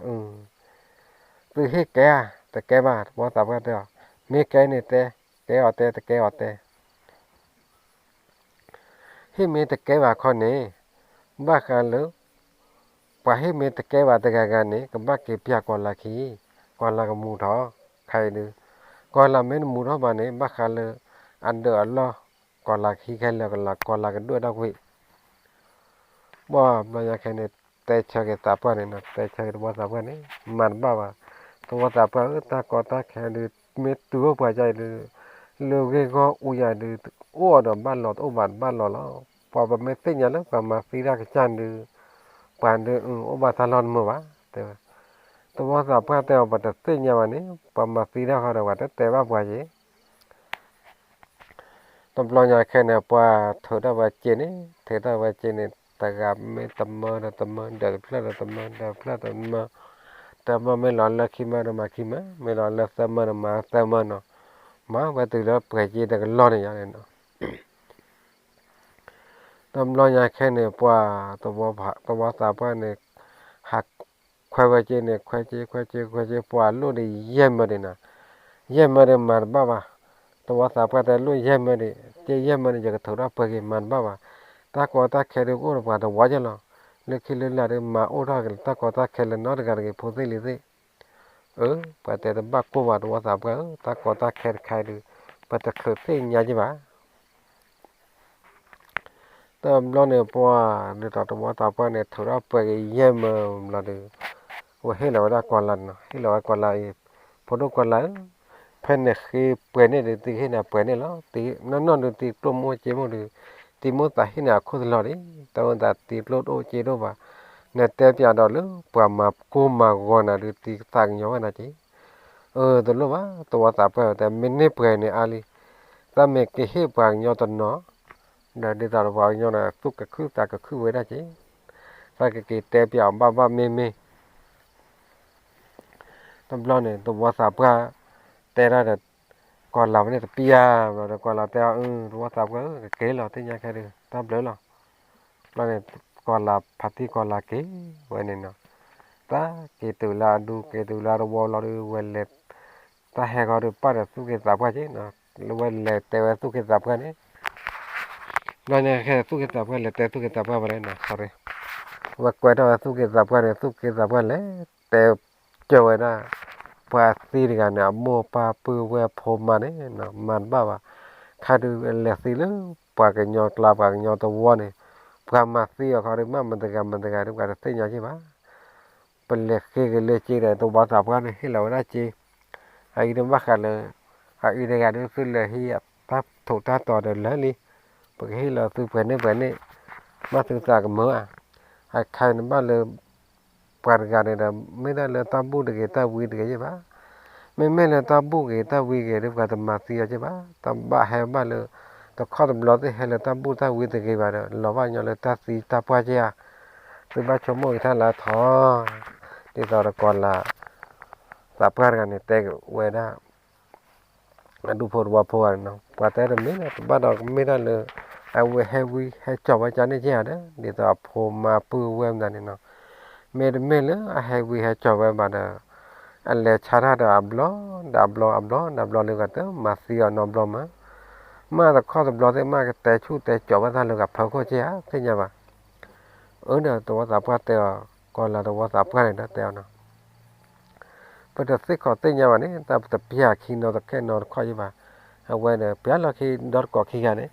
သုဟ့ၣ်ကဲဧါ, တကဲဘၣ် သဝီသးပှၢ်တဲအီၤ, မ့ၢ်ကဲန့ၣ်တဲ, ကဲအီၤတဲ တကဲအီၤတဲ ဟ့ၣ်မ့ၢ်တကဲဘၣ်ခီန့ၣ်, ဘၣ်ဃးလၢ ပှၤဟ့ၣ်မ့ၢ်တကဲဘၣ်တဂၤဂၤန့ၣ် ကဘၣ်က့ၤပျၢ်ကီၤလၤခံ, ကီၤလၤကမူထီၣ်, ခဲအံၤဒုး, ကီၤလၤမ့ၢ်တမူထီၣ်ဘၣ်န့ၣ် ဘၣ်ဃးလၢ အဒၢးအလီၢ်, ကီၤလၤခံခဲလၢာ် ကီၤလၤကဒွဲၣ်ထီၣ်ကွံာ် ပှၤဘျီညါခဲန့ၣ် တဲဆၢက့ၤသးပှၢ်န့ၣ်နီၤ တဲဆၢက့ၤသဝီသးပှၢ်န့ၣ် မၤတဘၣ်ဘၣ်, သဝီသးပှၢ်ဧၢ တၢ်ကီတၢ်ခဲဒုး မ့ၢ်တုၤအိၣ်ပှၤကၢ်အံၤဒုး လၢဂ့ၢ်ဂီၢ်အူယၤဒုး အိၣ်အီၤဒီးဘၣ်လီၤ တအိၣ်ဘၣ်တဘၣ်လီၤလီၤ. ပှၤပမ့ၢ်သ့ၣ်ညါလၢပှၤမၤသံတၢ်ကစၢ်ဒုး ပှၤဒုး အိၣ်ဘၣ်တၢ်လီၢ်တမုာ်ဘၣ် တဲဝဲ. သဝီသးပှၢ်တဲအီၤ ပှၤတသ့ၣ်ညါဘၣ်န့ၣ် ပှၤမၤသံတၢ်ဃီဒီး ပှၤတတဲဘၣ်ပှၤယဲ တဘျီညါခဲန့ၣ် ပှၤထုးထီၣ်ဝဲစ့န့ၣ် ထုးထီၣ်ဝဲစ့န့ၣ် တဂၤမ့ၢ်တမၢဒီးတမၢ ဒီးတဖျၢၣ်ဒီးတမၢ ဒီးတဖျၢၣ်တမၢ, တမၢမ့ၢ်လီၤလၢခံမၢဒီးမၤခံမၢ, မ့ၢ်လီၤလၢသၢမၢဒီးမၤသၢမၢနီၤ, မၤဝဲတုၤလၢပှဲၤစ့တကလီၢ်န့ၣ်ယါန့ၣ်နီၤ တဘျီညါခဲန့ၣ် ပှၤ သဝီသးပှၢ်န့ၣ် ဟးခွဲဝဲစ့န့ၣ် ခွဲစ့ ခွဲစ့ ခွဲစ့ ပှၤလိၣ်ဒီးယဲၢ်မၢဒံးနီၤ, ယဲၢ်မၢဒံးမၤတဘၣ်ဘၣ်. သဝီသးပှၢ်တဲလိၣ်ယဲၢ်မၢဒံး စ့ယဲၢ်မၢဒံး ယကထုးထီၣ်ပှဲၤက့ၤ မၤတဘၣ်ဘၣ်. တၢ်ကီတၢ်ခဲဒုးအိၣ်ဒီးပှၤတဝီကဲလီၤ. လၢခံလၢလာ်ဒုး မၤအိၣ်ထီၣ်က့ၤလၢတၢ်ကီတၢ်ခဲလၢနီတဂၤတဂ့ၤ ဖိသ့ၣ်လံၤသ့ၣ် အၢ ပှၤတဲတဘၣ်ကိၢ်ဘၣ် သဝီသးပှၢ်ဧၢ, တၢ်ကီတၢ်ခဲတခါအံၤဒုး ပတချုးသ့ၣ်ညါက့ၤဘၣ်. တဘျီန့ၣ်ပှၤ ဒ်သိးသဝီသးပှၢ်န့ၣ် ထုးထီၣ်ပှဲၤကယဲၢ်မၢဘျီဒီး ဝဲဟ့ၣ်လီၤဝဲဒၣ်ကီၤလၤနီၤ, ဟ့ၣ်လီၤဝဲကီၤလၤအံၤ, ဖိဒိၣ်ကီၤလၤဧၢ, ဖဲနဃ့ပှဲၤန့ၣ်ဒီး သုကဟ့ၣ်နၤပှဲၤန့ၣ်လီၤ. နီၢ်နီၢ်ဒီးသုကျိၣ်မ့ၢ်အိၣ်စ့မ့ၢ်ဒီး သုမိၢ်သးဟ့ၣ်နၤအခိၣ်သလီၤဒံး, တၢ်ဝဲသးသုကျိၣ်တအိၣ်စ့တအိၣ်ဘၣ်, နတဲပၠးဒီးလၢပှၤမၤကိၢ်မၤဂီၤနၤဒီး သုသးကညီၤဝဲနၤက့ၤ. အၢ တလိၣ်ဘၣ်, သဝီသးပှၢ်တဲ မ့ၢ်န့ၢ်ပှဲၤန့ၣ်အါလံ, တၢ်မ့ၢ်ကဟ့ၣ်ပှၤကညီတနီၤ ဒီးဒ်သိးဒီးပှၤကညီန့ၣ် သူၣ်ကခုၣ်သးကခုၣ်ဝဲဒၣ်က့ၤ, သးကက့ၤတဲပၠးအီၤဘၣ်ဘၣ်မ့ၢ်မ့ၢ် တဘျီန့ၣ် သဝီသးပှၢ်တဲဒၣ်ဒီး ကီၤလၤဝဲန့ၣ်တပျၢ်ဘျီဒီး ကီၤလၤတဲအီၤ အၢ သဝီသးပှၢ်ဧၢ ကက့ၤလီၤ သ့ၣ်ညါခဲဒုး တၢ်ဘျုးလီၤ. ဘျီန့ၣ် ကီၤလၤဖါတံၢ်ကီၤလၤက့ၤဝဲန့ၣ်နီၤ, တၢ်က့ၤတုၤလၢအဒူ က့ၤတုၤလၢအသဝီလီၤဒီး ဝဲလဲၤ တၢ်ဟဲဃီဒီးပာ်ဒီးသူၣ်က့သးပှၢ်က့ၤနီၤ, လၢဝဲလဲၤတဲဝဲသူၣ်က့သးပှၢ်န့ၣ် ဘျီန့ၣ်ခဲသူၣ်က့သးပှၢ်လဲၤတဲသူၣ်က့သးပှၢ်ဝဲလဲၣ်နီၤ ဝဲကွဲထီၣ်ဝဲသူၣ်က့သးပှၢ်န့ၣ် သူၣ်က့သးပှၢ်လဲၤတဲကၢၤဝဲဒၣ် ပှၤသံတဂၤန့ၣ် အမိၢ်အပၢ်ပုၢ်ဝဲၢ်ဖိမါန့ၣ်နီၤ မၤတဘၣ်ဘၣ်, ခါဒုးလဲၤသံလၢပှၤကညီကျါ ပှၤကညီသဝီန့ၣ် ပှၤမၤသံအီၤခီဒုး မ့ၢ်မတဂၤမတဂၤဒုး ပှၤတသ့ၣ်ညါက့ၤဘၣ်. ပလဲၤဃ့က့ၤလၢက့ၤဒီး သဝီသးပှၢ်န့ၣ် ဟ့ၣ်လီၤဝဲဒၣ်က့ၤ, အအံၤတဘၣ်ဃးလၢ အအံၤတဂၤဒုး သုလဲၤဟံးတၢ်ထိးတၢ်တီၤဒီးလၢာ်လံ, ပကဟ့ၣ်လီၤသုပှဲၤန့ၢ်ပှဲၤန့ၢ်, ဘၣ်သုသးကမၢဧါ, အခါန့ၣ်ဘၣ်လၢ ပှၤတဂၤန့ၣ်ဒီး မ့ၢ်ဒၣ်လၢတၢ်ဘူၣ်တဂ့ၤတၢ်ဝံတဂ့ၤယ့ၢ်ဘၣ်, မ့မ့ၢ်လၢတၢ်ဘူၣ်ဂ့ၤတၢ်ဝံဂ့ၤဒုး ပှၤတမၤသံအီၤက့ၤဘၣ်, တၢ်ဘၣ်ဟဲဘၣ်လၢ တခီတဘျီသ့ၣ်ဟဲလၢတၢ်ဘူၣ်တၢ်ဝံတဂ့ၤဘၣ်ဒီး လီၤဘၣ်ညီလၢတၢ်သံတၢ်ပှၢ်က့ၤဧါ, သုဘၣ်ဆိကမိၣ်က့ၤတၢ်လၢအထီ, ဒ်သိးဒီးကီၤလၤ သးပှၢ်တဂၤန့ၣ် တဲဝဲဒၣ် အဒူၣ်ဖိတဝီဖိဂၤန့ၣ်နီၤ, ပှၤတဲတမ့ၢ်လၢ တဘၣ်ဒီးကမ့ၢ်တၢ်လၢ အဝဲဟဲဝံဟဲကၠီၤဝဲကန့ၣ်က့ၤဧါဒီး ဒ်သိးအဖိမါပုၢ်ဝဲၢ်မတၤန့ၣ်နီၤ, မ့တမ့ၢ်လၢအဟဲဝံဟဲကၠီၤဝဲဘၣ်ဒီး အလဲၤဆါတၢ်ဒီးအဘျီ ဒီးအဘျီ အဘျီ ဒီးအဘျီလၢဂၤတမၤသံအီၤနီတဘျီမး, မ့ၢ်တခီတဘျီသ့ၣ်မးကတဲဆူၣ်တဲကၠီၤဝဲတၢ်လၢဂၤဖီခိၣ်က့ၤဧါ သ့ၣ်ညါဘၣ်. အၢ ဒီးသဝီသးပှၢ်တဲအီၤ, ကီၤလၤသဝီသးပှၢ်န့ၣ်ဒီးတဲအီၤနီၤ ပတသ့ၣ်ခီသ့ၣ်ညါဘၣ်န့ၣ် တၢ်ပတပျၢ်ခံနီတခဲနီတခီယ့ၢ်ဘၣ်, အဝဲဒီးပျၢ်လီၢ်ခံဒီတကိးခံဂၤန့ၣ်,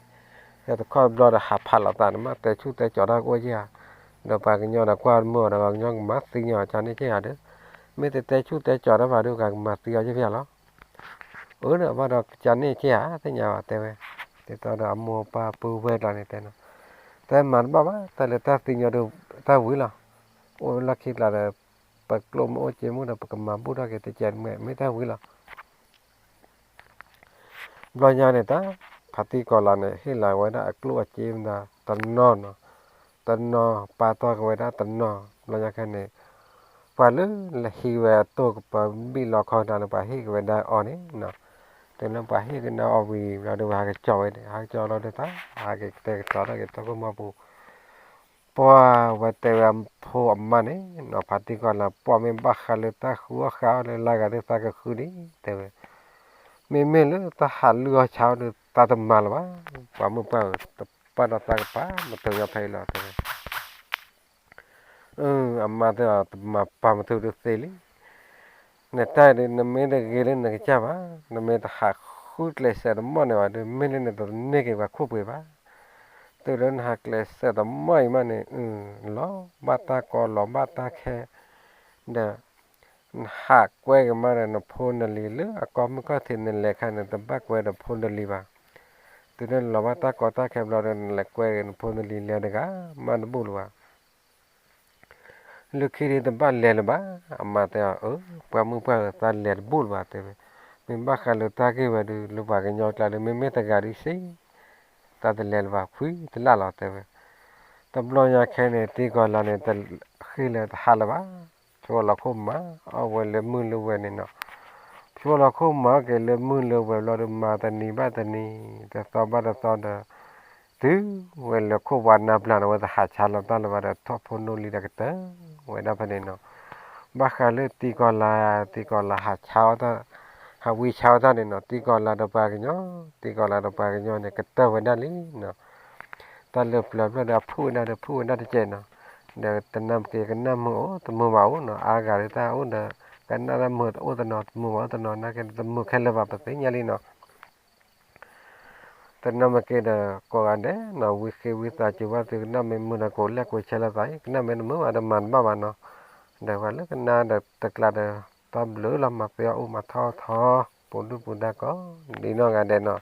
ဒီးတခီတဘျီဒီးဟးဖးလိာ်သးန့ၣ် မ့ၢ်တဲဆူၣ်တဲကၠီၤတၢ်ကအိၣ်ယ့ၢ်ဧါ, ဒီးပှၤကညီဒီးကွၢ်တမုာ်အီၤဒီး ပှၤကညီကမၤသံညီအီၤကန့ၣ်က့ၤဧါဒီး, မ့ၢ်တတဲဆူၣ်တဲကၠီၤတၢ်ဘၣ်ဒီး ကမၤသံအီၤယ့ၢ်ဖဲလီၤ. အၢ ဒီးဘၣ်ဒီးကန့ၣ်က့ၤဧါ သ့ၣ်ညါဘၣ်တဲဝဲ, ဒ်သိးဒီးအမိၢ်ပၢ်ပုၢ်ဝဲၢ်ကျါန့ၣ်တဲနီၤ, တဲမၤတဘၣ်ဘၣ် တၢ်လၢတၢ်သံညီဒီး တၢ်ဝံၤလီၤ, အိၣ်လီၢ်ခံကျါဒီး ပကျိၣ်မ့ၢ်အိၣ်စ့မ့ၢ်ဒီး ပကမၤဘူၣ်ထီၣ်က့ၤတကဲးတမှဲး မ့ၢ်တၢ်ဝံၤလီၤ. ဘျီညါန့ၣ်တၢ် ဖါတံၢ်ကီၤလၤန့ၣ် ဟ့ၣ်လီၤဝဲဒၣ်အကျိၣ်အစ့မတၤတနီၤနီၤ, တနီၤပာ်တီၢ်က့ၤဝဲဒၣ်တနီၤ, ဘျီညါခဲန့ၣ် ပှၤလၢလဲၤဟံးဝဲအတိၢ်ကပၤဘံၣ်လီခီတၢ်လၢပှၤဟ့ၣ်က့ၤဝဲဒၣ်အီၤန့ၣ်နီၤ, တုၤလၢပှၤဟ့ၣ်က့ၤန့ၢ်အီၤဝံၤ ဘျီဒီးဝဲဟးကစီၤဝဲန့ၣ် ဟးကစီၤလီၤဒီးတၢ် ဟးက့ၤကတဲာ်ကတီၤထီၣ်က့ၤတၢ်ခိၣ်မီပူၤ ပှၤဝဲတဲဝဲအဖိအမါန့ၣ်နီၤ ဖါတံၢ်ကီၤလၤ ပှၤမ့ၢ်ဘၣ်ဃးလၢတၢ်ဃုအီၣ်ဃုအီၣ်လၢလၢဂၤဒီးသးကဃုဒံး တဲဝဲ, မ့မ့ၢ်လၢတၢ်ဟးလုၢ်အီၣ်ဆါအီၣ်ဒီးသးတမၤလၢၤဘၣ်, ပှၤမုၢ်ပှၢ်ဧၢ တပာ်ဒီးသးကပၤမတၤညီဖဲအံၤလီၤ တဲဝဲ. အမါတဲအီၤ တမၤပၤမတၤဒုးသ့လံ, နတၢ်အံၤဒုး နမ့ၢ်တဂ့ၤလၢနကစၢ်ဘၣ်, နမ့ၢ်တဟးဃုကျဲးစၢးတမီၢ်န့ၣ်ဘၣ်ဒီး မ့ၢ်လၢနတန့ၢ်က့ၤပှၤခိၣ်ပှ့ၤဘၣ်, တုၤလၢနဟးကျဲးစၢးတမီၢ်အံၤမးန့ၣ် လီၤဘၣ်တၢ်ကီလီၤဘၣ်တၢ်ခဲ ဒီး နဟးကွဲက့ၤမးဒီး နဖိနလံၤလၢအကီၢ်မုၢ်ကီၢ်ထံးနလဲၤခါန့ၣ် တဘၣ်ကွဲဒီးဖိနလံၤဘၣ်, တုၤနလီၤဘၣ်တၢ်ကီတၢ်ခဲဘျီဒီး နလဲၤကွဲက့ၤနဖိနလံၤလဲၤတဂၤမးတဘူၣ်လၢၤဘၣ် လၢခံဒုးတဘၣ်လဲၤလၢၤဘၣ်, အမါတဲအီၤ အၢ ပှၤမုၢ်ပှၢ်ဧၢ သးလဲၤတဘူၣ်လၢၤဘၣ် တဲဝဲ, မ့ၢ်ဘၣ်ဃးလၢတၢ်ဂ့ၢ်ဝဲဒုး လၢပှၤကညီကျါဒီး မ့မ့ၢ်တဂၤဒုးစ့ၢ် သးတလဲၤလၢၤဘၣ် ခွံတလၢ်လီၤ တဲဝဲ, တဘျီညါခဲန့ၣ် တံၤကီၤလၤန့ၣ် တဃ့လၢၤတဟးလၢၤဘၣ်, ဆိလီၤခိၣ်မၤအီၣ်ဝဲလၢမုၢ်လၢဝဲန့ၣ်နီၤ, ဆိလီၤခိၣ်မၤအီၣ်က့ၤလၢမုၢ်လၢဝဲဘျီဒီး မၤတနံၤဘၣ်တနံၤ တသီဘၣ်တသီဒီး တုၤဝဲလၢခိၣ်ပှၤနၢ်ပျၢ်န့ၣ် အဝဲသ့ၣ်ဟးဆါလီၤတၢ်လၢၤဘၣ်ဒီး ထီၣ်ဖိနီၣ်လံဒီးကတၢၢ်ဝဲဒၣ်ဖဲန့ၣ်နီၤ, ဘၣ်ဃးလၢတံၤကီၤလၤ, တံၤကီၤလၤဟးဆါအီၣ်တၢ်, ဟးဝံဆါအီၣ်တၢ်န့ၣ်နီၤ, တံၤကီၤလၤဒီးပှၤကညီ, တံၤကီၤလၤဒီးပှၤကညီန့ၣ် ကတၢၢ်ဝဲဒၣ်လံနီၤ, တၢ်လၢပျၢၤဖျၢၣ်ဒီးအဖုၣ်ဝဲဒၣ်ဒီးဖုၣ်ဝဲဒၣ်တကဲးနီၤ, ဒီးတနၢ်က့ၤကနၢ်မုာ်အိၣ် တမုာ်ဘၣ်အိၣ်နီၤ, အါဂၤဒုးတၢ်အိၣ်ဒီး ကနၣ်တၢ်မုာ်တအိၣ်တနီၤ တမုာ်ဘၣ်အိၣ်တနီၤ နာ်က့တမုာ်ခဲလၢာ်ဘၣ် ပသ့ၣ်ညါလံနီၤ. တနီၤမ့ၢ်က့ၤဒီးကိးဂၤဒဲးနီၤ ဝံဃ့ဝံသးစူၤဘၣ်သုကနၣ်မ့ၢ်မုာ်ဒီးကိးလဲၣ်ကိးဆဲးလိာ်သးအံၤ ကနၣ်မ့ၢ်တမုာ်ဘၣ်ဒီးမၤတဘၣ်ဘၣ်နီၤ, ဒီးပှၤလၢကနၣ်ဒီးတကျးဒီး တၢ်ဘျုးလီၤ မၤပှဲၤအီၣ်အိၣ်မၤထီၣ်ထီ ပူၤဒုၣ်ပူၤဒါကိးဒ်နီၢ်ဂၤဒဲးနီၤ,